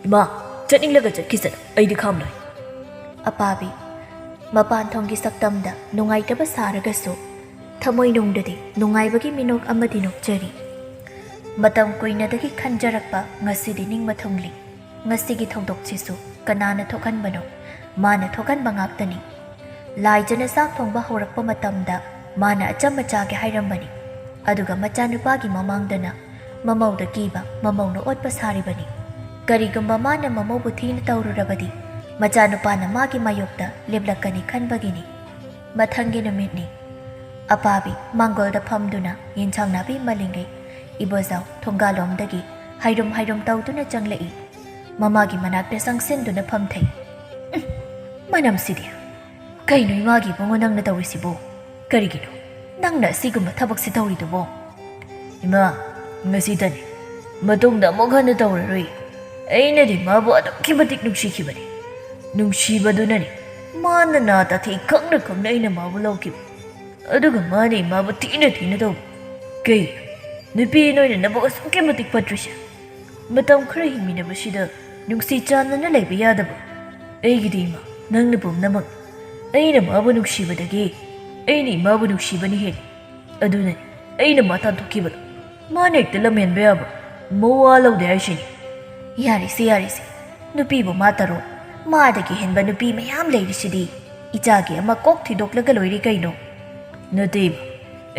"ꯏꯃꯥ, ꯆꯠꯅꯤꯡꯂꯒ ꯆꯠꯈꯤꯁꯅꯨ, ꯑꯩꯗꯤ ꯈꯥꯝꯂꯣꯏ꯫" ꯑꯄꯥꯕꯤ ꯃꯄꯥꯟ ꯊꯣꯡꯒꯤ ꯁꯛꯇꯝꯗ ꯅꯨꯡꯉꯥꯏꯇꯕ ꯁꯥꯔꯒꯁꯨ ꯊꯃꯣꯏꯅꯨꯡꯗꯗꯤ ꯅꯨꯡꯉꯥꯏꯕꯒꯤ ꯃꯤꯅꯣꯛ ꯑꯃꯗꯤ ꯅꯣꯛꯆꯔꯤ꯫ ꯃꯇꯝ ꯀꯨꯏꯅꯗꯒꯤ ꯈꯟꯖꯔꯛꯄ ꯉꯁꯤꯗꯤ ꯅꯤꯡꯕ ꯊꯨꯡꯂꯤ꯫ ꯉꯁꯤꯒꯤ ꯊꯧꯗꯣꯛꯁꯤꯁꯨ ꯀꯅꯥꯅ ꯊꯣꯛꯍꯟꯕꯅꯣ? ꯃꯥꯅ ꯊꯣꯛꯍꯟꯕ ꯉꯥꯛꯇꯅꯤ꯫ ꯂꯥꯏꯖꯅ ꯆꯥꯛ ꯊꯣꯡꯕ ꯍꯧꯔꯛꯄ ꯃꯇꯝꯗ ꯃꯥꯅ ꯑꯆꯝꯕ ꯆꯥꯒꯦ ꯍꯥꯏꯔꯝꯕꯅꯤ꯫ ꯑꯗꯨꯒ ꯃꯆꯥꯅꯨꯄꯥꯒꯤ ꯃꯃꯥꯡꯗꯅ ꯃꯃꯧꯗ ꯀꯤꯕ, ꯃꯃꯧꯅ ꯑꯣꯠꯄ ꯁꯥꯔꯤꯕꯅꯤ꯫ ꯀꯔꯤꯒꯨꯝꯕ ꯃꯥꯅ ꯃꯃꯧꯕꯨ ꯊꯤꯅ ꯇꯧꯔꯨꯔꯕꯗꯤ ꯃꯆꯥꯅꯨꯄꯥꯅ ꯃꯥꯒꯤ ꯃꯥꯌꯣꯛꯇ ꯂꯦꯞꯂꯛꯀꯅꯤ ꯈꯟꯕꯒꯤꯅꯤ꯫ ꯃꯊꯪꯒꯤ ꯅꯨꯃꯤꯠꯅꯤ꯫ ꯑꯄꯥꯕꯤ ꯃꯥꯡꯒꯣꯜꯗ ꯐꯝꯗꯨꯅ ꯌꯦꯟꯁꯥꯡ ꯅꯥꯄꯤ ꯃꯜꯂꯤꯉꯩ, ꯏꯕꯣꯖꯥꯎ ꯊꯣꯡꯒꯥꯜꯂꯣꯝꯗꯒꯤ ꯍꯥꯏꯔꯨꯝ ꯍꯥꯏꯔꯨꯝ ꯇꯧꯗꯨꯅ ꯆꯪꯂꯛꯏ꯫ ꯃꯃꯥꯒꯤ ꯃꯅꯥꯛꯇ ꯆꯪꯁꯤꯟꯗꯨꯅ ꯐꯝꯊꯩ꯫ "ꯎꯝ, ꯃꯅꯝꯁꯤꯗꯤ! ꯀꯩꯅꯣ ꯏꯃꯥꯒꯤ ꯏꯕꯨꯡꯉꯣ ꯅꯪꯅ ꯇꯧꯔꯤꯁꯤꯕꯣ? ꯀꯔꯤꯒꯤꯅꯣ ꯅꯪꯅ ꯑꯁꯤꯒꯨꯝꯕ ꯊꯕꯛꯁꯤ ꯇꯧꯔꯤꯗꯨꯕꯣ?" "ꯏꯃꯥ, ꯉꯁꯤꯗꯅꯤ꯫ ꯃꯇꯨꯡꯗ ꯑꯃꯨꯛ ꯍꯟꯅ ꯇꯧꯔꯔꯣꯏ꯫ ꯑꯩꯅꯗꯤ ꯃꯥꯕꯨ ꯑꯗꯨꯛꯀꯤ ꯃꯇꯤꯛ ꯅꯨꯡꯁꯤꯈꯤꯕꯅꯤ꯫ ꯅꯨꯡꯁꯤꯕꯗꯨꯅꯅꯤ ꯃꯥꯅ ꯅꯥ ꯇꯥꯊꯤ ꯈꯪꯅ ꯈꯪꯅ ꯑꯩꯅ ꯃꯥꯕꯨ ꯂꯧꯈꯤꯕ꯫ ꯑꯗꯨꯒ ꯃꯥꯅ ꯏꯃꯥꯕꯨ ꯊꯤꯅ ꯊꯤꯅ ꯇꯧꯕ꯫ ꯀꯩ? ꯅꯨꯄꯤ ꯅꯣꯏꯅ ꯅꯕꯨꯛ ꯑꯁꯨꯛꯀꯤ ꯃꯇꯤꯛ ꯐꯠꯇ꯭ꯔꯤꯁꯦ? ꯃꯇꯝ ꯈꯔ ꯍꯤꯡꯃꯤꯟꯅꯕꯁꯤꯗ ꯅꯨꯡꯁꯤ ꯆꯥꯟꯅꯅ ꯂꯩꯕ ꯌꯥꯗꯕ? ꯑꯩꯒꯤꯗꯤ ꯏꯃꯥ, ꯅꯪꯅ ꯄꯨꯝꯅꯃꯛ꯫ ꯑꯩꯅ ꯃꯥꯕꯨ ꯅꯨꯡꯁꯤꯕꯗꯒꯤ ꯑꯩꯅ ꯏꯃꯥꯕꯨ ꯅꯨꯡꯁꯤꯕꯅ ꯍꯦꯜꯂꯤ꯫ ꯑꯗꯨꯅꯅꯤ ꯑꯩꯅ ꯃꯥ ꯇꯥꯟꯊꯣꯛꯈꯤꯕꯗꯣ꯫ ꯃꯥꯅ ꯍꯦꯛꯇ ꯂꯝꯍꯦꯟꯕ ꯌꯥꯕ? ꯃꯋꯥ ꯂꯧꯗꯦ ꯍꯥꯏꯁꯤꯅꯤ꯫" "ꯌꯥꯔꯦꯁꯦ, ꯌꯥꯔꯦꯁꯦ꯫ ꯅꯨꯄꯤꯕꯨ ꯃꯥ ꯇꯔꯣ? ꯃꯥꯗꯒꯤ ꯍꯦꯟꯕ ꯅꯨꯄꯤ ꯃꯌꯥꯝ ꯂꯩꯔꯤꯁꯤꯗꯤ꯫ ꯏꯆꯥꯒꯤ ꯑꯃ ꯀꯣꯛ ꯊꯤꯗꯣꯛꯂꯒ ꯂꯣꯏꯔꯦ ꯀꯩꯅꯣ?" "ꯅꯠꯇꯦ ꯏꯃꯥ,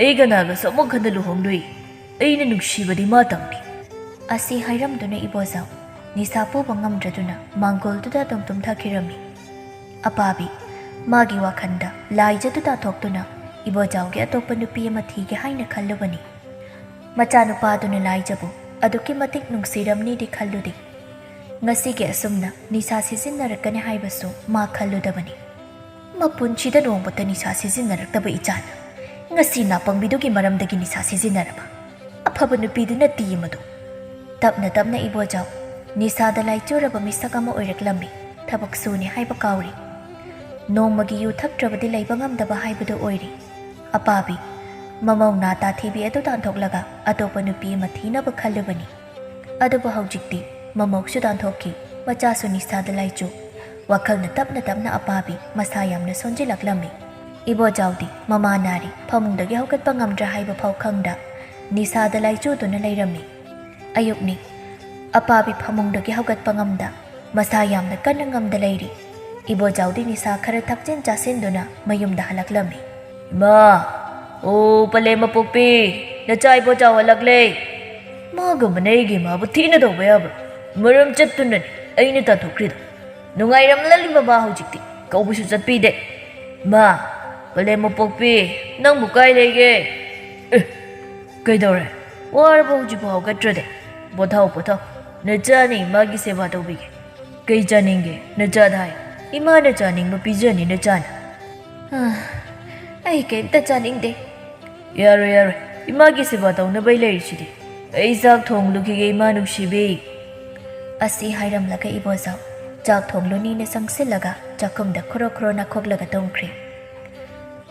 ꯑꯩ ꯀꯅꯥꯒꯁꯨ ꯑꯃꯨꯛ ꯍꯟꯅ ꯂꯨꯍꯣꯡꯂꯣꯏ꯫ ꯑꯩꯅ ꯅꯨꯡꯁꯤꯕꯗꯤ ꯃꯥꯇꯪꯅꯤ꯫" ꯑꯁꯤ ꯍꯥꯏꯔꯝꯗꯨꯅ ꯏꯕꯣꯖꯥꯎ ꯅꯤꯁꯥ ꯄꯨꯕ ꯉꯝꯗ꯭ꯔꯗꯨꯅ ꯃꯥꯡꯒꯣꯜꯗꯨꯗ ꯑꯗꯨꯝ ꯇꯨꯝꯊꯈꯤꯔꯝꯃꯤ꯫ ꯑꯄꯥꯕꯤ ꯃꯥꯒꯤ ꯋꯥꯈꯜꯗ ꯂꯥꯏꯖꯗꯨ ꯇꯥꯟꯊꯣꯛꯇꯨꯅ ꯏꯕꯣꯖꯥꯎꯒꯤ ꯑꯇꯣꯞꯄ ꯅꯨꯄꯤ ꯑꯃ ꯊꯤꯒꯦ ꯍꯥꯏꯅ ꯈꯜꯂꯨꯕꯅꯤ꯫ ꯃꯆꯥꯅꯨꯄꯥꯗꯨꯅ ꯂꯥꯏꯖꯕꯨ ꯑꯗꯨꯛꯀꯤ ꯃꯇꯤꯛ ꯅꯨꯡꯁꯤꯔꯝꯅꯤꯗꯤ ꯈꯜꯂꯨꯗꯦ꯫ ꯉꯁꯤꯒꯤ ꯑꯁꯨꯝꯅ ꯅꯤꯁꯥ ꯁꯤꯖꯤꯟꯅꯔꯛꯀꯅꯤ ꯍꯥꯏꯕꯁꯨ ꯃꯥ ꯈꯜꯂꯨꯗꯕꯅꯤ꯫ ꯃꯄꯨꯟꯁꯤꯗ ꯅꯣꯡꯃꯇ ꯅꯤꯁꯥ ꯁꯤꯖꯤꯟꯅꯔꯛꯇꯕ ꯏꯆꯥꯅ ꯉꯁꯤ ꯅꯥꯄꯪꯕꯤꯗꯨꯒꯤ ꯃꯔꯝꯗꯒꯤ ꯅꯤꯁꯥ ꯁꯤꯖꯤꯟꯅꯔꯕ? ꯑꯐꯕ ꯅꯨꯄꯤꯗꯨꯅ ꯇꯤ ꯃꯗꯨ꯫ ꯇꯞꯅ ꯇꯞꯅ ꯏꯕꯣꯖꯥꯎ ꯅꯤꯁꯥꯗ ꯂꯥꯏꯆꯨꯔꯕ ꯃꯤꯁꯛ ꯑꯃ ꯑꯣꯏꯔꯛꯂꯝꯃꯤ꯫ ꯊꯕꯛ ꯁꯨꯅꯤ ꯍꯥꯏꯕ ꯀꯥꯎꯔꯤ꯫ ꯅꯣꯡꯃꯒꯤ ꯌꯨ ꯊꯛꯇ꯭ꯔꯕꯗꯤ ꯂꯩꯕ ꯉꯝꯗꯕ ꯍꯥꯏꯕꯗꯨ ꯑꯣꯏꯔꯤ꯫ ꯑꯄꯥꯕꯤ ꯃꯃꯧ ꯅꯥ ꯇꯥꯊꯤꯕꯤ ꯑꯗꯨ ꯇꯥꯟꯊꯣꯛꯂꯒ ꯑꯇꯣꯞꯄ ꯅꯨꯄꯤ ꯑꯃ ꯊꯤꯅꯕ ꯈꯜꯂꯨꯕꯅꯤ꯫ ꯑꯗꯨꯕꯨ ꯍꯧꯖꯤꯛꯇꯤ ꯃꯃꯧꯁꯨ ꯇꯥꯟꯊꯣꯛꯈꯤ, ꯃꯆꯥꯁꯨ ꯅꯤꯁꯥꯗ ꯂꯥꯏꯆꯨ꯫ ꯋꯥꯈꯜꯅ ꯇꯞꯅ ꯇꯞꯅ ꯑꯄꯥꯕꯤ ꯃꯁꯥ ꯌꯥꯝꯅ ꯁꯣꯟꯖꯤꯜꯂꯛꯂꯝꯃꯤ꯫ ꯏꯕꯣꯖꯥꯎꯗꯤ ꯃꯃꯥ ꯅꯥꯔꯤ, ꯐꯃꯨꯡꯗꯒꯤ ꯍꯧꯒꯠꯄ ꯉꯝꯗ꯭ꯔꯦ ꯍꯥꯏꯕ ꯐꯥꯎ ꯈꯪꯗ ꯅꯤꯁꯥꯗ ꯂꯥꯏꯆꯨꯗꯨꯅ ꯂꯩꯔꯝꯃꯤ꯫ ꯑꯌꯨꯛꯅꯤ꯫ ꯑꯄꯥꯕꯤ ꯐꯃꯨꯡꯗꯒꯤ ꯍꯧꯒꯠꯄ ꯉꯝꯗ ꯃꯁꯥ ꯌꯥꯝꯅ ꯀꯟꯅ ꯉꯝꯗ ꯂꯩꯔꯤ꯫ ꯏꯕꯣꯖꯥꯎꯗꯤ ꯅꯤꯁꯥ ꯈꯔ ꯊꯛꯆꯤꯟ ꯆꯥꯁꯤꯟꯗꯨꯅ ꯃꯌꯨꯝꯗ ꯍꯜꯂꯛꯂꯝꯃꯤ꯫ "ꯏꯃꯥ, ꯑꯣ ꯄꯂꯦꯝ ꯃꯄꯣꯛꯄꯤ, ꯅꯆꯥ ꯏꯕꯣꯖꯥꯎ ꯍꯜꯂꯛꯂꯦ꯫" "ꯃꯥꯒꯨꯝꯕꯅ ꯑꯩꯒꯤ ꯏꯃꯥꯕꯨ ꯊꯤꯅ ꯇꯧꯕ ꯌꯥꯕ꯭ꯔꯥ? ꯃꯔꯝ ꯆꯠꯇꯨꯅꯅꯤ ꯑꯩꯅ ꯇꯥꯟꯊꯣꯛꯈ꯭ꯔꯤꯗꯣ꯫" ꯅꯨꯡꯉꯥꯏꯔꯝꯂꯅꯤ ꯃꯃꯥ ꯍꯧꯖꯤꯛꯇꯤ꯫ ꯀꯧꯕꯁꯨ ꯆꯠꯄꯤꯗꯦ꯫ ꯃꯥ, ꯄꯂꯦꯝ ꯃꯄꯣꯛꯄꯤ, ꯅꯪꯕꯨ ꯀꯥꯏ ꯂꯩꯒꯦ? ꯑꯦ, ꯀꯩꯗꯧꯔꯦ? ꯋꯥꯔꯕ ꯍꯧꯖꯤꯛꯐꯥꯎ ꯍꯧꯒꯠꯇ꯭ꯔꯗꯤ? ꯄꯣꯊꯥꯎ, ꯄꯣꯊꯥꯎ꯫ ꯅꯆꯥꯅ ꯏꯃꯥꯒꯤ ꯁꯦꯕꯥ ꯇꯧꯕꯤꯒꯦ꯫ ꯀꯩ ꯆꯥꯅꯤꯡꯒꯦ? ꯅꯆꯥꯗ ꯍꯥꯏ꯫ ꯏꯃꯥꯅ ꯆꯥꯅꯤꯡꯕ ꯄꯤꯖꯅꯤ ꯅꯆꯥꯅ꯫ ꯑ, ꯑꯩ ꯀꯩꯝꯇ ꯆꯥꯅꯤꯡꯗꯦ꯫ ꯌꯥꯔꯣꯏ, ꯌꯥꯔꯣꯏ꯫ ꯏꯃꯥꯒꯤ ꯁꯦꯕꯥ ꯇꯧꯅꯕ ꯑꯩ ꯂꯩꯔꯤꯁꯤꯗꯤ꯫ ꯑꯩ ꯆꯥꯛ ꯊꯣꯡꯂꯨꯈꯤꯒꯦ, ꯏꯃꯥ ꯅꯨꯡꯁꯤꯕꯤ꯫ ꯑꯁꯤ ꯍꯥꯏꯔꯝꯂꯒ ꯏꯕꯣꯆꯥꯎ ꯆꯥꯛ ꯊꯣꯡꯂꯨꯅꯤꯅ ꯆꯪꯁꯤꯜꯂꯒ ꯆꯥꯛꯈꯨꯝꯗ ꯈꯣꯔꯣ ꯈꯣꯔꯣ ꯅꯥꯈꯣꯛꯂꯒ ꯇꯨꯝꯈ꯭ꯔꯦ꯫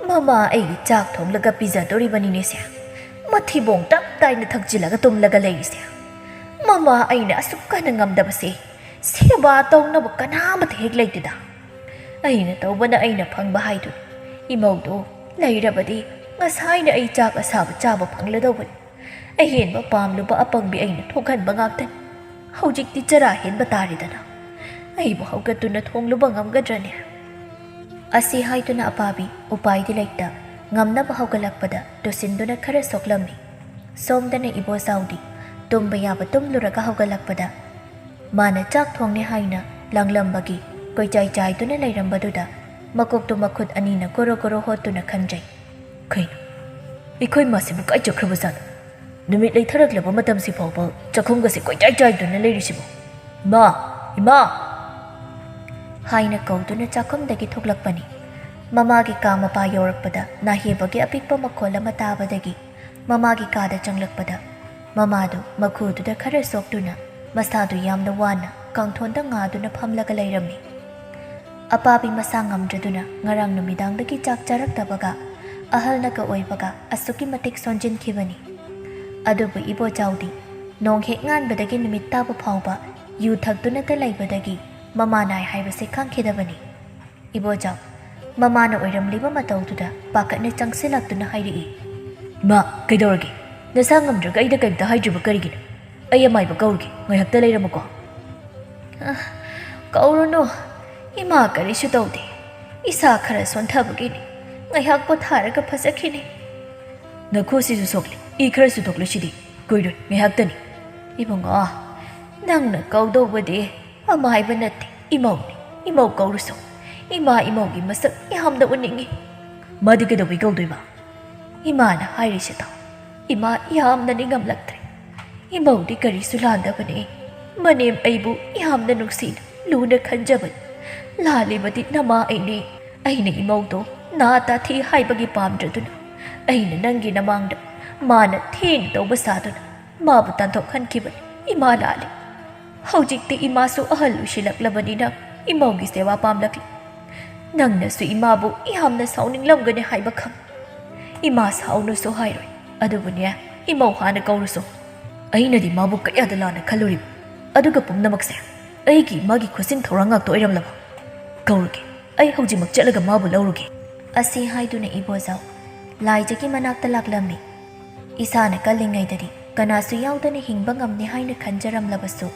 ꯃꯃꯥ ꯑꯩꯒꯤ ꯆꯥꯛ ꯊꯣꯡꯂꯒ ꯄꯤꯖꯗꯣꯔꯤꯕꯅꯤꯅꯦꯁꯦ꯫ ꯃꯊꯤꯕꯣꯡ ꯇꯞ ꯇꯥꯏꯅ ꯊꯛꯆꯤꯜꯂꯒ ꯇꯨꯝꯂꯒ ꯂꯩꯔꯤꯁꯦ꯫ ꯃꯃꯥ ꯑꯩꯅ ꯑꯁꯨꯛ ꯀꯟꯅ ꯉꯝꯗꯕꯁꯦ ꯁꯦꯕꯥ ꯇꯧꯅꯕ ꯀꯅꯥꯃꯠꯇ ꯍꯦꯛ ꯂꯩꯇꯦꯗ꯫ ꯑꯩꯅ ꯇꯧꯕꯅ ꯑꯩꯅ ꯐꯪꯕ ꯍꯥꯏꯗꯨꯅꯤ꯫ ꯏꯃꯧꯗꯣ ꯂꯩꯔꯕꯗꯤ ꯉꯁꯥꯏꯅ ꯑꯩ ꯆꯥꯛ ꯑꯁꯥꯕ ꯆꯥꯕ ꯐꯪꯂꯗꯧꯕꯅꯤ꯫ ꯑꯍꯦꯟꯕ ꯄꯥꯝꯂꯨꯕ ꯑꯄꯪꯕꯤ ꯑꯩꯅ ꯊꯣꯛꯍꯟꯕ ꯉꯥꯛꯇꯅꯤ꯫ ꯍꯧꯖꯤꯛꯇꯤ ꯆꯔꯥ ꯍꯦꯟꯕ ꯇꯥꯔꯦꯗꯅ꯫ ꯑꯩꯕꯨ ꯍꯧꯒꯠꯇꯨꯅ ꯊꯣꯡꯂꯨꯕ ꯉꯝꯒꯗ꯭ꯔꯅꯦ? ꯑꯁꯤ ꯍꯥꯏꯗꯨꯅ ꯑꯄꯥꯕꯤ ꯎꯄꯥꯏꯗꯤ ꯂꯩꯇ ꯉꯝꯅꯕ ꯍꯧꯒꯠꯂꯛꯄꯗ ꯇꯨꯁꯤꯟꯗꯨꯅ ꯈꯔ ꯁꯣꯛꯂꯝꯃꯤ꯫ ꯁꯣꯝꯗꯅ ꯏꯕꯣꯆꯥꯎꯗꯤ ꯇꯨꯝꯕ ꯌꯥꯕ ꯇꯨꯝꯂꯨꯔꯒ ꯍꯧꯒꯠꯂꯛꯄꯗ ꯃꯥꯅ ꯆꯥꯛ ꯊꯣꯡꯅꯤ ꯍꯥꯏꯅ ꯂꯥꯡꯂꯝꯕꯒꯤ ꯀꯣꯏꯆꯥꯏ ꯆꯥꯏꯗꯨꯅ ꯂꯩꯔꯝꯕꯗꯨꯗ ꯃꯀꯣꯛꯇꯨ ꯃꯈꯨꯠ ꯑꯅꯤꯅ ꯒꯣꯔꯣ ꯒꯣꯔꯣ ꯍꯣꯠꯇꯨꯅ ꯈꯟꯖꯩ꯫ ꯀꯩꯅꯣ? ꯑꯩꯈꯣꯏ ꯃꯥꯁꯤꯕꯨ ꯀꯥꯏ ꯆꯠꯈ꯭ꯔꯕꯖꯥꯠꯅꯣ? ꯅꯨꯃꯤꯠ ꯂꯩꯊꯔꯛꯂꯕ ꯃꯇꯝꯁꯤ ꯐꯥꯎꯕ ꯆꯥꯛꯈꯨꯝꯒꯁꯦ ꯀꯣꯏꯆꯥꯏ ꯆꯥꯏꯗꯨꯅ ꯂꯩꯔꯤꯁꯤꯕꯨ? ꯏꯃꯥ! ꯏꯃꯥ! ꯍꯥꯏꯅ ꯀꯧꯗꯨꯅ ꯆꯥꯛꯈꯨꯝꯗꯒꯤ ꯊꯣꯛꯂꯛꯄꯅꯤ꯫ ꯃꯃꯥꯒꯤ ꯀꯥ ꯃꯄꯥ ꯌꯧꯔꯛꯄꯗ ꯅꯥꯍꯦꯕꯒꯤ ꯑꯄꯤꯛꯄ ꯃꯈꯣꯜ ꯑꯃ ꯇꯥꯕꯗꯒꯤ ꯃꯃꯥꯒꯤ ꯀꯥꯗ ꯆꯪꯂꯛꯄꯗ ꯃꯃꯥꯗꯨ ꯃꯈꯨꯗꯨꯗ ꯈꯔ ꯁꯣꯛꯇꯨꯅ ꯃꯁꯥꯗꯨ ꯌꯥꯝꯅ ꯋꯥꯅ ꯀꯥꯡꯊꯣꯟꯗ ꯉꯥꯗꯨꯅ ꯐꯝꯂꯒ ꯂꯩꯔꯝꯃꯤ꯫ ꯑꯄꯥꯕꯤ ꯃꯁꯥ ꯉꯝꯗ꯭ꯔꯗꯨꯅ ꯉꯔꯥꯡ ꯅꯨꯃꯤꯗꯥꯡꯗꯒꯤ ꯆꯥꯛ ꯆꯥꯔꯛꯇꯕꯒ ꯑꯍꯜꯅꯒ ꯑꯣꯏꯕꯒ ꯑꯁꯨꯛꯀꯤ ꯃꯇꯤꯛ ꯁꯣꯟꯖꯤꯟꯈꯤꯕꯅꯤ꯫ ꯑꯗꯨꯕꯨ ꯏꯕꯣꯆꯥꯎꯗꯤ ꯅꯣꯡ ꯍꯦꯛ ꯉꯥꯟꯕꯗꯒꯤ ꯅꯨꯃꯤꯠ ꯇꯥꯕ ꯐꯥꯎꯕ ꯌꯨ ꯊꯛꯇꯨꯅꯇ ꯂꯩꯕꯗꯒꯤ ꯃꯃꯥ ꯅꯥꯏ ꯍꯥꯏꯕꯁꯦ ꯈꯪꯈꯤꯗꯕꯅꯤ꯫ ꯏꯕꯣꯆꯥꯎ, ꯃꯃꯥꯅ ꯑꯣꯏꯔꯝꯂꯤꯕ ꯃꯇꯧꯗꯨꯗ ꯄꯥꯈꯠꯅ ꯆꯪꯁꯤꯜꯂꯛꯇꯨꯅ ꯍꯥꯏꯔꯛꯏ꯫ ꯏꯃꯥ, ꯀꯩꯗꯧꯔꯒꯦ? ꯅꯁꯥ ꯉꯝꯗ꯭ꯔꯒ ꯑꯩꯗ ꯀꯔꯤꯝꯇ ꯍꯥꯏꯗ꯭ꯔꯤꯕ ꯀꯔꯤꯒꯤꯅꯣ? ꯑꯩ ꯑꯃꯥꯏꯕ ꯀꯧꯔꯒꯦ, ꯉꯥꯏꯍꯥꯛꯇ ꯂꯩꯔꯝꯃꯨꯀꯣ꯫ ꯑ, ꯀꯧꯔꯨꯅꯨ꯫ ꯏꯃꯥ ꯀꯔꯤꯁꯨ ꯇꯧꯗꯦ꯫ ꯏꯁꯥ ꯈꯔ ꯁꯣꯟꯊꯕꯒꯤꯅꯤ꯫ ꯉꯥꯏꯍꯥꯛ ꯄꯣꯊꯥꯔꯒ ꯐꯖꯈꯤꯅꯤ꯫ ꯅꯈꯨꯠꯁꯤꯁꯨ ꯁꯣꯛꯂꯤ꯫ ꯏ ꯈꯔꯁꯨ ꯊꯣꯛꯂꯤꯁꯤꯗꯤ꯫ ꯀꯨꯏꯔꯣꯏ, ꯉꯥꯏꯍꯥꯛꯇꯅꯤ꯫ ꯏꯕꯨꯡꯉꯣ, ꯅꯪꯅ ꯀꯧꯗꯧꯕꯗꯤ ꯑꯃꯥꯏꯕ ꯅꯠꯇꯦ, ꯏꯃꯧꯅꯤ꯫ "ꯏꯃꯧ ꯀꯧꯔꯨꯁꯣ꯫ ꯏꯃꯥ ꯏꯃꯧꯒꯤ ꯃꯁꯛ ꯌꯥꯝꯅ ꯎꯅꯤꯡꯉꯤ꯫" "ꯃꯥꯗꯤ ꯀꯩꯗꯧꯕꯩ ꯀꯧꯗꯣꯏꯕ?" "ꯏꯃꯥꯅ ꯍꯥꯏꯔꯤꯁꯦ ꯇꯥꯎ꯫ ꯏꯃꯥ ꯌꯥꯝꯅ ꯅꯤꯡꯉꯝꯂꯛꯇ꯭ꯔꯦ꯫ ꯏꯃꯧꯗꯤ ꯀꯔꯤꯁꯨ ꯂꯥꯟꯗꯕꯅꯦ꯫ ꯃꯅꯦꯝ ꯑꯩꯕꯨ ꯌꯥꯝꯅ ꯅꯨꯡꯁꯤꯅ ꯂꯨꯅ ꯈꯟꯖꯕꯅꯤ꯫ ꯂꯥꯜꯂꯤꯕꯗꯤ ꯅꯃꯥ ꯑꯩꯅꯦ꯫ ꯑꯩꯅ ꯏꯃꯧꯗꯣ ꯅꯥ ꯇꯥꯊꯤ ꯍꯥꯏꯕꯒꯤ ꯄꯥꯝꯗ꯭ꯔꯗꯨꯅ, ꯑꯩꯅ ꯅꯪꯒꯤ ꯅꯃꯥꯡꯗ ꯃꯥꯅ ꯊꯦꯡ ꯇꯧꯕ ꯁꯥꯗꯨꯅ ꯃꯥꯕꯨ ꯇꯥꯟꯊꯣꯛꯍꯟꯈꯤꯕꯅꯤ꯫ ꯏꯃꯥ ꯂꯥꯜꯂꯤ꯫ ꯍꯧꯖꯤꯛꯇꯤ ꯏꯃꯥꯁꯨ ꯑꯍꯜ ꯑꯣꯏꯁꯤꯜꯂꯛꯂꯕꯅꯤꯅ ꯏꯃꯧꯒꯤ ꯁꯦꯕꯥ ꯄꯥꯝꯂꯛꯂꯤ꯫ ꯅꯪꯅꯁꯨ ꯏꯃꯥꯕꯨ ꯌꯥꯝꯅ ꯁꯥꯎꯅꯤꯡꯂꯝꯒꯅꯤ ꯍꯥꯏꯕ ꯈꯪ꯫ ꯏꯃꯥ ꯁꯥꯎꯅꯨꯁꯨ ꯍꯥꯏꯔꯣꯏ꯫ ꯑꯗꯨꯕꯨꯅꯦ, ꯏꯃꯧ ꯍꯥꯟꯅ ꯀꯧꯔꯨꯁꯣ꯫" "ꯑꯩꯅꯗꯤ ꯃꯥꯕꯨ ꯀꯌꯥꯗ ꯂꯥꯟꯅ ꯈꯜꯂꯨꯔꯤꯕ? ꯑꯗꯨꯒ ꯄꯨꯝꯅꯃꯛꯁꯦ ꯑꯩꯒꯤ ꯏꯃꯥꯒꯤ ꯈꯨꯠꯁꯤꯟ ꯊꯧꯔꯥꯡ ꯉꯥꯛꯇ ꯑꯣꯏꯔꯝꯂꯕ? ꯀꯧꯔꯒꯦ, ꯑꯩ ꯍꯧꯖꯤꯛꯃꯛ ꯆꯠꯂꯒ ꯃꯥꯕꯨ ꯂꯧꯔꯨꯒꯦ꯫" ꯑꯁꯤ ꯍꯥꯏꯗꯨꯅ ꯏꯕꯣꯖꯥꯎ ꯂꯥꯏꯖꯒꯤ ꯃꯅꯥꯛꯇ ꯂꯥꯛꯂꯝꯃꯤ꯫ ꯏꯁꯥꯅ ꯀꯜꯂꯤꯉꯩꯗꯗꯤ ꯀꯅꯥꯁꯨ ꯌꯥꯎꯗꯅ ꯍꯤꯡꯕ ꯉꯝꯅꯤ ꯍꯥꯏꯅ ꯈꯟꯖꯔꯝꯂꯕꯁꯨ,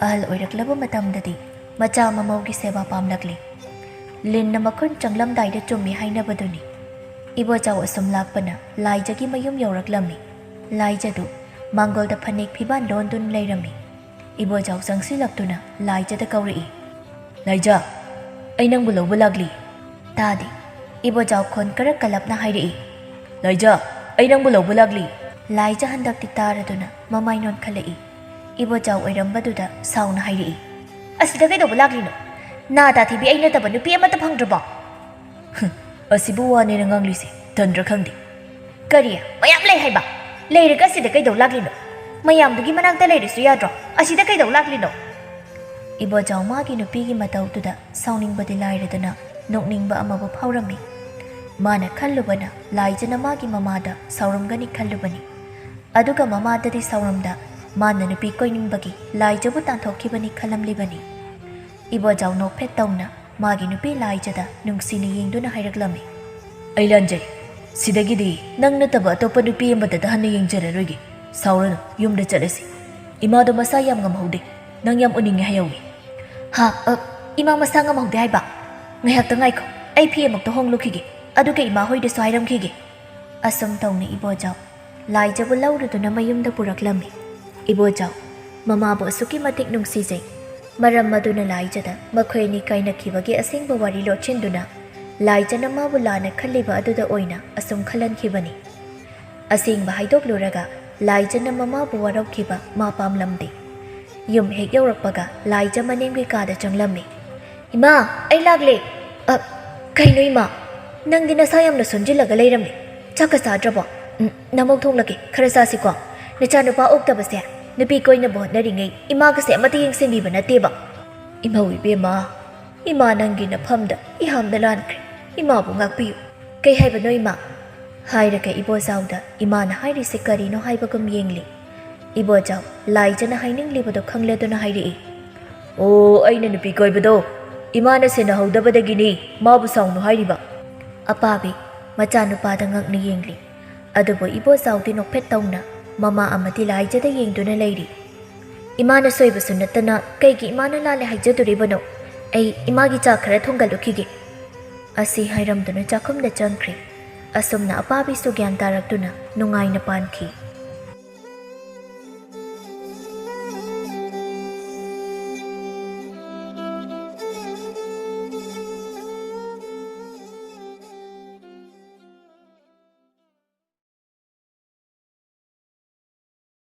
ꯑꯍꯜ ꯑꯣꯏꯔꯛꯂꯕ ꯃꯇꯝꯗꯗꯤ ꯃꯆꯥ ꯃꯃꯧꯒꯤ ꯁꯦꯕꯥ ꯄꯥꯝꯂꯛꯂꯤ꯫ ꯂꯤꯟꯅ ꯃꯈꯨꯟ ꯆꯪꯂꯝꯗꯥꯏꯗ ꯆꯨꯝꯃꯤ ꯍꯥꯏꯅꯕꯗꯨꯅꯤ꯫ ꯏꯕꯣꯆꯥꯎ ꯑꯁꯨꯝ ꯂꯥꯛꯄꯅ ꯂꯥꯏꯖꯒꯤ ꯃꯌꯨꯝ ꯌꯧꯔꯛꯂꯝꯃꯤ꯫ ꯂꯥꯏꯖꯗꯨ ꯃꯥꯡꯒꯣꯜꯗ ꯐꯅꯦꯛ ꯐꯤꯕꯥꯟ ꯂꯣꯟꯗꯨꯅ ꯂꯩꯔꯝꯃꯤ꯫ ꯏꯕꯣꯆꯥꯎ ꯆꯪꯁꯤꯜꯂꯛꯇꯨꯅ ꯂꯥꯏꯖꯗ ꯀꯧꯔꯛꯏ꯫ "ꯂꯥꯏꯖ, ꯑꯩ ꯅꯪꯕꯨ ꯂꯧꯕ ꯂꯥꯛꯂꯤ꯫" ꯇꯥꯗꯦ꯫ ꯏꯕꯣꯆꯥꯎ ꯈꯣꯟ ꯈꯔ ꯀꯜꯂꯞꯅ ꯍꯥꯏꯔꯛꯏ꯫ "ꯂꯥꯏꯖ, ꯑꯩ ꯅꯪꯕꯨ ꯂꯧꯕ ꯂꯥꯛꯂꯤ꯫" ꯂꯥꯏꯖ ꯍꯟꯗꯛꯇꯤ ꯇꯥꯔꯗꯨꯅ ꯃꯃꯥꯏ ꯅꯣꯟꯈꯠꯂꯛꯏ꯫ ꯏꯕꯣꯆꯥꯎ ꯑꯣꯏꯔꯝꯕꯗꯨꯗ ꯁꯥꯎꯅ ꯍꯥꯏꯔꯛꯏ꯫ "ꯑꯁꯤꯗ ꯀꯩꯗꯧꯕ ꯂꯥꯛꯂꯤꯅꯣ? ꯅꯥ ꯇꯥꯊꯤꯕꯤ ꯑꯩ ꯅꯠꯇꯕ ꯅꯨꯄꯤ ꯑꯃꯠꯇ ꯐꯪꯗ꯭ꯔꯕꯣ?" "ꯑꯁꯤꯕꯨ ꯋꯥꯅꯦꯅ ꯉꯥꯡꯂꯤꯁꯦ ꯇꯟꯗ꯭ꯔꯥ ꯈꯪꯗꯦ꯫" "ꯀꯔꯤ? ꯃꯌꯥꯝ ꯂꯩ ꯍꯥꯏꯕ? ꯂꯩꯔꯒ ꯑꯁꯤꯗ ꯀꯩꯗꯧ ꯂꯥꯛꯂꯤꯅꯣ? ꯃꯌꯥꯝꯗꯨꯒꯤ ꯃꯅꯥꯛꯇ ꯂꯩꯔꯁꯨ ꯌꯥꯗ꯭ꯔꯣ? ꯑꯁꯤꯗ ꯀꯩꯗꯧ ꯂꯥꯛꯂꯤꯅꯣ?" ꯏꯕꯣꯆꯥꯎ ꯃꯥꯒꯤ ꯅꯨꯄꯤꯒꯤ ꯃꯇꯧꯗꯨꯗ ꯁꯥꯎꯅꯤꯡꯕꯗꯤ ꯂꯥꯏꯔꯗꯅ ꯅꯣꯛꯅꯤꯡꯕ ꯑꯃꯕꯨ ꯐꯥꯎꯔꯝꯃꯤ꯫ ꯃꯥꯅ ꯈꯜꯂꯨꯕꯅ ꯂꯥꯏꯖꯅ ꯃꯥꯒꯤ ꯃꯃꯥꯗ ꯁꯥꯎꯔꯝꯒꯅꯤ ꯈꯜꯂꯨꯕꯅꯤ꯫ ꯑꯗꯨꯒ ꯃꯃꯥꯗꯗꯤ ꯁꯥꯎꯔꯝꯗ ꯃꯥꯅ ꯅꯨꯄꯤ ꯀꯣꯏꯅꯤꯡꯕꯒꯤ ꯂꯥꯏꯖꯕꯨ ꯇꯥꯟꯊꯣꯛꯈꯤꯕꯅꯤ ꯈꯜꯂꯝꯂꯤꯕꯅꯤ꯫ ꯏꯕꯣꯆꯥꯎ ꯅꯣꯛꯐꯦꯠ ꯇꯧꯅ ꯃꯥꯒꯤ ꯅꯨꯄꯤ ꯂꯥꯏꯖꯗ ꯅꯨꯡꯁꯤꯅ ꯌꯦꯡꯗꯨꯅ ꯍꯥꯏꯔꯛꯂꯝꯃꯤ꯫ "ꯑꯩ ꯂꯥꯟꯖꯩ꯫ ꯁꯤꯗꯒꯤꯗꯤ ꯅꯪ ꯅꯠꯇꯕ ꯑꯇꯣꯞꯄ ꯅꯨꯄꯤ ꯑꯃꯗꯇ ꯍꯟꯅ ꯌꯦꯡꯖꯔꯔꯣꯏꯒꯦ꯫ ꯁꯥꯎꯔꯅꯨ, ꯌꯨꯝꯗ ꯆꯠꯂꯁꯤ꯫ ꯏꯃꯥꯗꯣ ꯃꯁꯥ ꯌꯥꯝ ꯉꯝꯍꯧꯗꯦ꯫ ꯅꯪ ꯌꯥꯝ ꯎꯅꯤꯡꯉꯦ ꯍꯥꯏꯍꯧꯋꯤ꯫" "ꯍꯥ? ꯑ, ꯏꯃꯥ ꯃꯁꯥ ꯉꯝꯍꯧꯗꯦ ꯍꯥꯏꯕ? ꯉꯥꯏꯍꯥꯛꯇ ꯉꯥꯏꯈꯣ, ꯑꯩ ꯐꯤ ꯑꯃꯨꯛꯇ ꯍꯣꯡꯂꯨꯈꯤꯒꯦ, ꯑꯗꯨꯒ ꯏꯃꯥ ꯍꯣꯏꯗꯁꯨ ꯍꯥꯏꯔꯝꯈꯤꯒꯦ꯫" ꯑꯁꯨꯝ ꯇꯧꯅ ꯏꯕꯣꯆꯥꯎ ꯂꯥꯏꯖꯕꯨ ꯂꯧꯔꯗꯨꯅ ꯃꯌꯨꯝꯗ ꯄꯨꯔꯛꯂꯝꯃꯤ꯫ ꯏꯕꯣꯆꯥꯎ ꯃꯃꯥꯕꯨ ꯑꯁꯨꯛꯀꯤ ꯃꯇꯤꯛ ꯅꯨꯡꯁꯤꯖꯩ꯫ ꯃꯔꯝ ꯑꯗꯨꯅ ꯂꯥꯏꯖꯗ ꯃꯈꯣꯏ ꯑꯅꯤ ꯀꯥꯏꯅꯈꯤꯕꯒꯤ ꯑꯁꯦꯡꯕ ꯋꯥꯔꯤ ꯂꯣꯠꯁꯤꯟꯗꯨꯅ ꯂꯥꯏꯖꯅ ꯃꯥꯕꯨ ꯂꯥꯟꯅ ꯈꯜꯂꯤꯕ ꯑꯗꯨꯗ ꯑꯣꯏꯅ ꯑꯁꯨꯝ ꯈꯜꯍꯟꯈꯤꯕꯅꯤ꯫ ꯑꯁꯦꯡꯕ ꯍꯥꯏꯗꯣꯛꯂꯨꯔꯒ ꯂꯥꯏꯖꯅ ꯃꯃꯥꯕꯨ ꯋꯥꯔꯧꯈꯤꯕ ꯃꯥ ꯄꯥꯝꯂꯝꯗꯦ꯫ ꯌꯨꯝ ꯍꯦꯛ ꯌꯧꯔꯛꯄꯒ ꯂꯥꯏꯖ ꯃꯅꯦꯝꯒꯤ ꯀꯥꯗ ꯆꯪꯂꯝꯃꯤ꯫ "ꯏꯃꯥ, ꯑꯩ ꯂꯥꯛꯂꯦ!" "ꯑ, ꯀꯩꯅꯣ ꯏꯃꯥ? ꯅꯪꯗꯤ ꯅꯁꯥ ꯌꯥꯝꯅ ꯁꯣꯟꯖꯤꯜꯂꯒ ꯂꯩꯔꯝꯃꯦ꯫ ꯆꯥꯛꯀ ꯆꯥꯗ꯭ꯔꯕꯣ?" "ꯎꯝ, ꯅꯃꯧ ꯊꯣꯡꯂꯒꯦ, ꯈꯔ ꯆꯥꯁꯤꯀꯣ꯫ ꯅꯆꯥꯅꯨꯄꯥ ꯑꯣꯛꯇꯕꯁꯦ ꯅꯨꯄꯤ ꯀꯣꯏꯅꯕ ꯍꯣꯠꯅꯔꯤꯉꯩ ꯏꯃꯥꯒꯁꯦ ꯑꯃꯠꯇ ꯌꯦꯡꯁꯤꯟꯕꯤꯕ ꯅꯠꯇꯦꯕ꯫" "ꯏꯃꯧ ꯏꯕꯦꯝꯃ, ꯏꯃꯥ ꯅꯪꯒꯤ ꯅꯐꯝꯗ ꯏꯍꯥꯝꯅ ꯂꯥꯟꯈ꯭ꯔꯦ꯫ ꯏꯃꯥꯕꯨ ꯉꯥꯛꯄꯤꯌꯨ꯫" "ꯀꯩ ꯍꯥꯏꯕꯅꯣ ꯏꯃꯥ?" ꯍꯥꯏꯔꯒ ꯏꯕꯣꯆꯥꯎꯗ ꯏꯃꯥꯅ ꯍꯥꯏꯔꯤꯁꯦ ꯀꯔꯤꯅꯣ ꯍꯥꯏꯕꯒꯨꯝ ꯌꯦꯡꯂꯤ꯫ ꯏꯕꯣꯆꯥꯎ ꯂꯥꯏꯖꯅ ꯍꯥꯏꯅꯤꯡꯂꯤꯕꯗꯣ ꯈꯪꯂꯗꯨꯅ ꯍꯥꯏꯔꯛꯏ꯫ "ꯑꯣ, ꯑꯩꯅ ꯅꯨꯄꯤ ꯀꯣꯏꯕꯗꯣ ꯏꯃꯥꯅ ꯁꯦꯟꯅꯍꯧꯗꯕꯗꯒꯤꯅꯤ ꯃꯥꯕꯨ ꯁꯥꯎꯅꯨ ꯍꯥꯏꯔꯤꯕ꯫" ꯑꯄꯥꯕꯤ ꯃꯆꯥꯅꯨꯄꯥꯗ ꯉꯛꯅ ꯌꯦꯡꯂꯤ꯫ ꯑꯗꯨꯕꯨ ꯏꯕꯣꯆꯥꯎꯗꯤ ꯅꯣꯛꯐꯦꯠ ꯇꯧꯅ ꯃꯃꯥ ꯑꯃꯗꯤ ꯂꯥꯏꯖꯗ ꯌꯦꯡꯗꯨꯅ ꯂꯩꯔꯤ꯫ "ꯏꯃꯥꯅ ꯁꯣꯏꯕꯁꯨ ꯅꯠꯇꯅ ꯀꯩꯒꯤ ꯏꯃꯥꯅ ꯂꯥꯜꯂꯦ ꯍꯥꯏꯖꯗꯣꯔꯤꯕꯅꯣ? ꯑꯩ ꯏꯃꯥꯒꯤ ꯆꯥ ꯈꯔ ꯊꯣꯡꯒꯠꯂꯨꯈꯤꯒꯦ꯫" ꯑꯁꯤ ꯍꯥꯏꯔꯝꯗꯨꯅ ꯆꯥꯛꯈꯨꯝꯗ ꯆꯪꯈ꯭ꯔꯦ꯫ ꯑꯁꯨꯝꯅ ꯑꯄꯥꯕꯤꯁꯨ ꯒ꯭ꯌꯥꯟ ꯇꯥꯔꯛꯇꯨꯅ ꯅꯨꯡꯉꯥꯏꯅ ꯄꯥꯟꯈꯤ꯫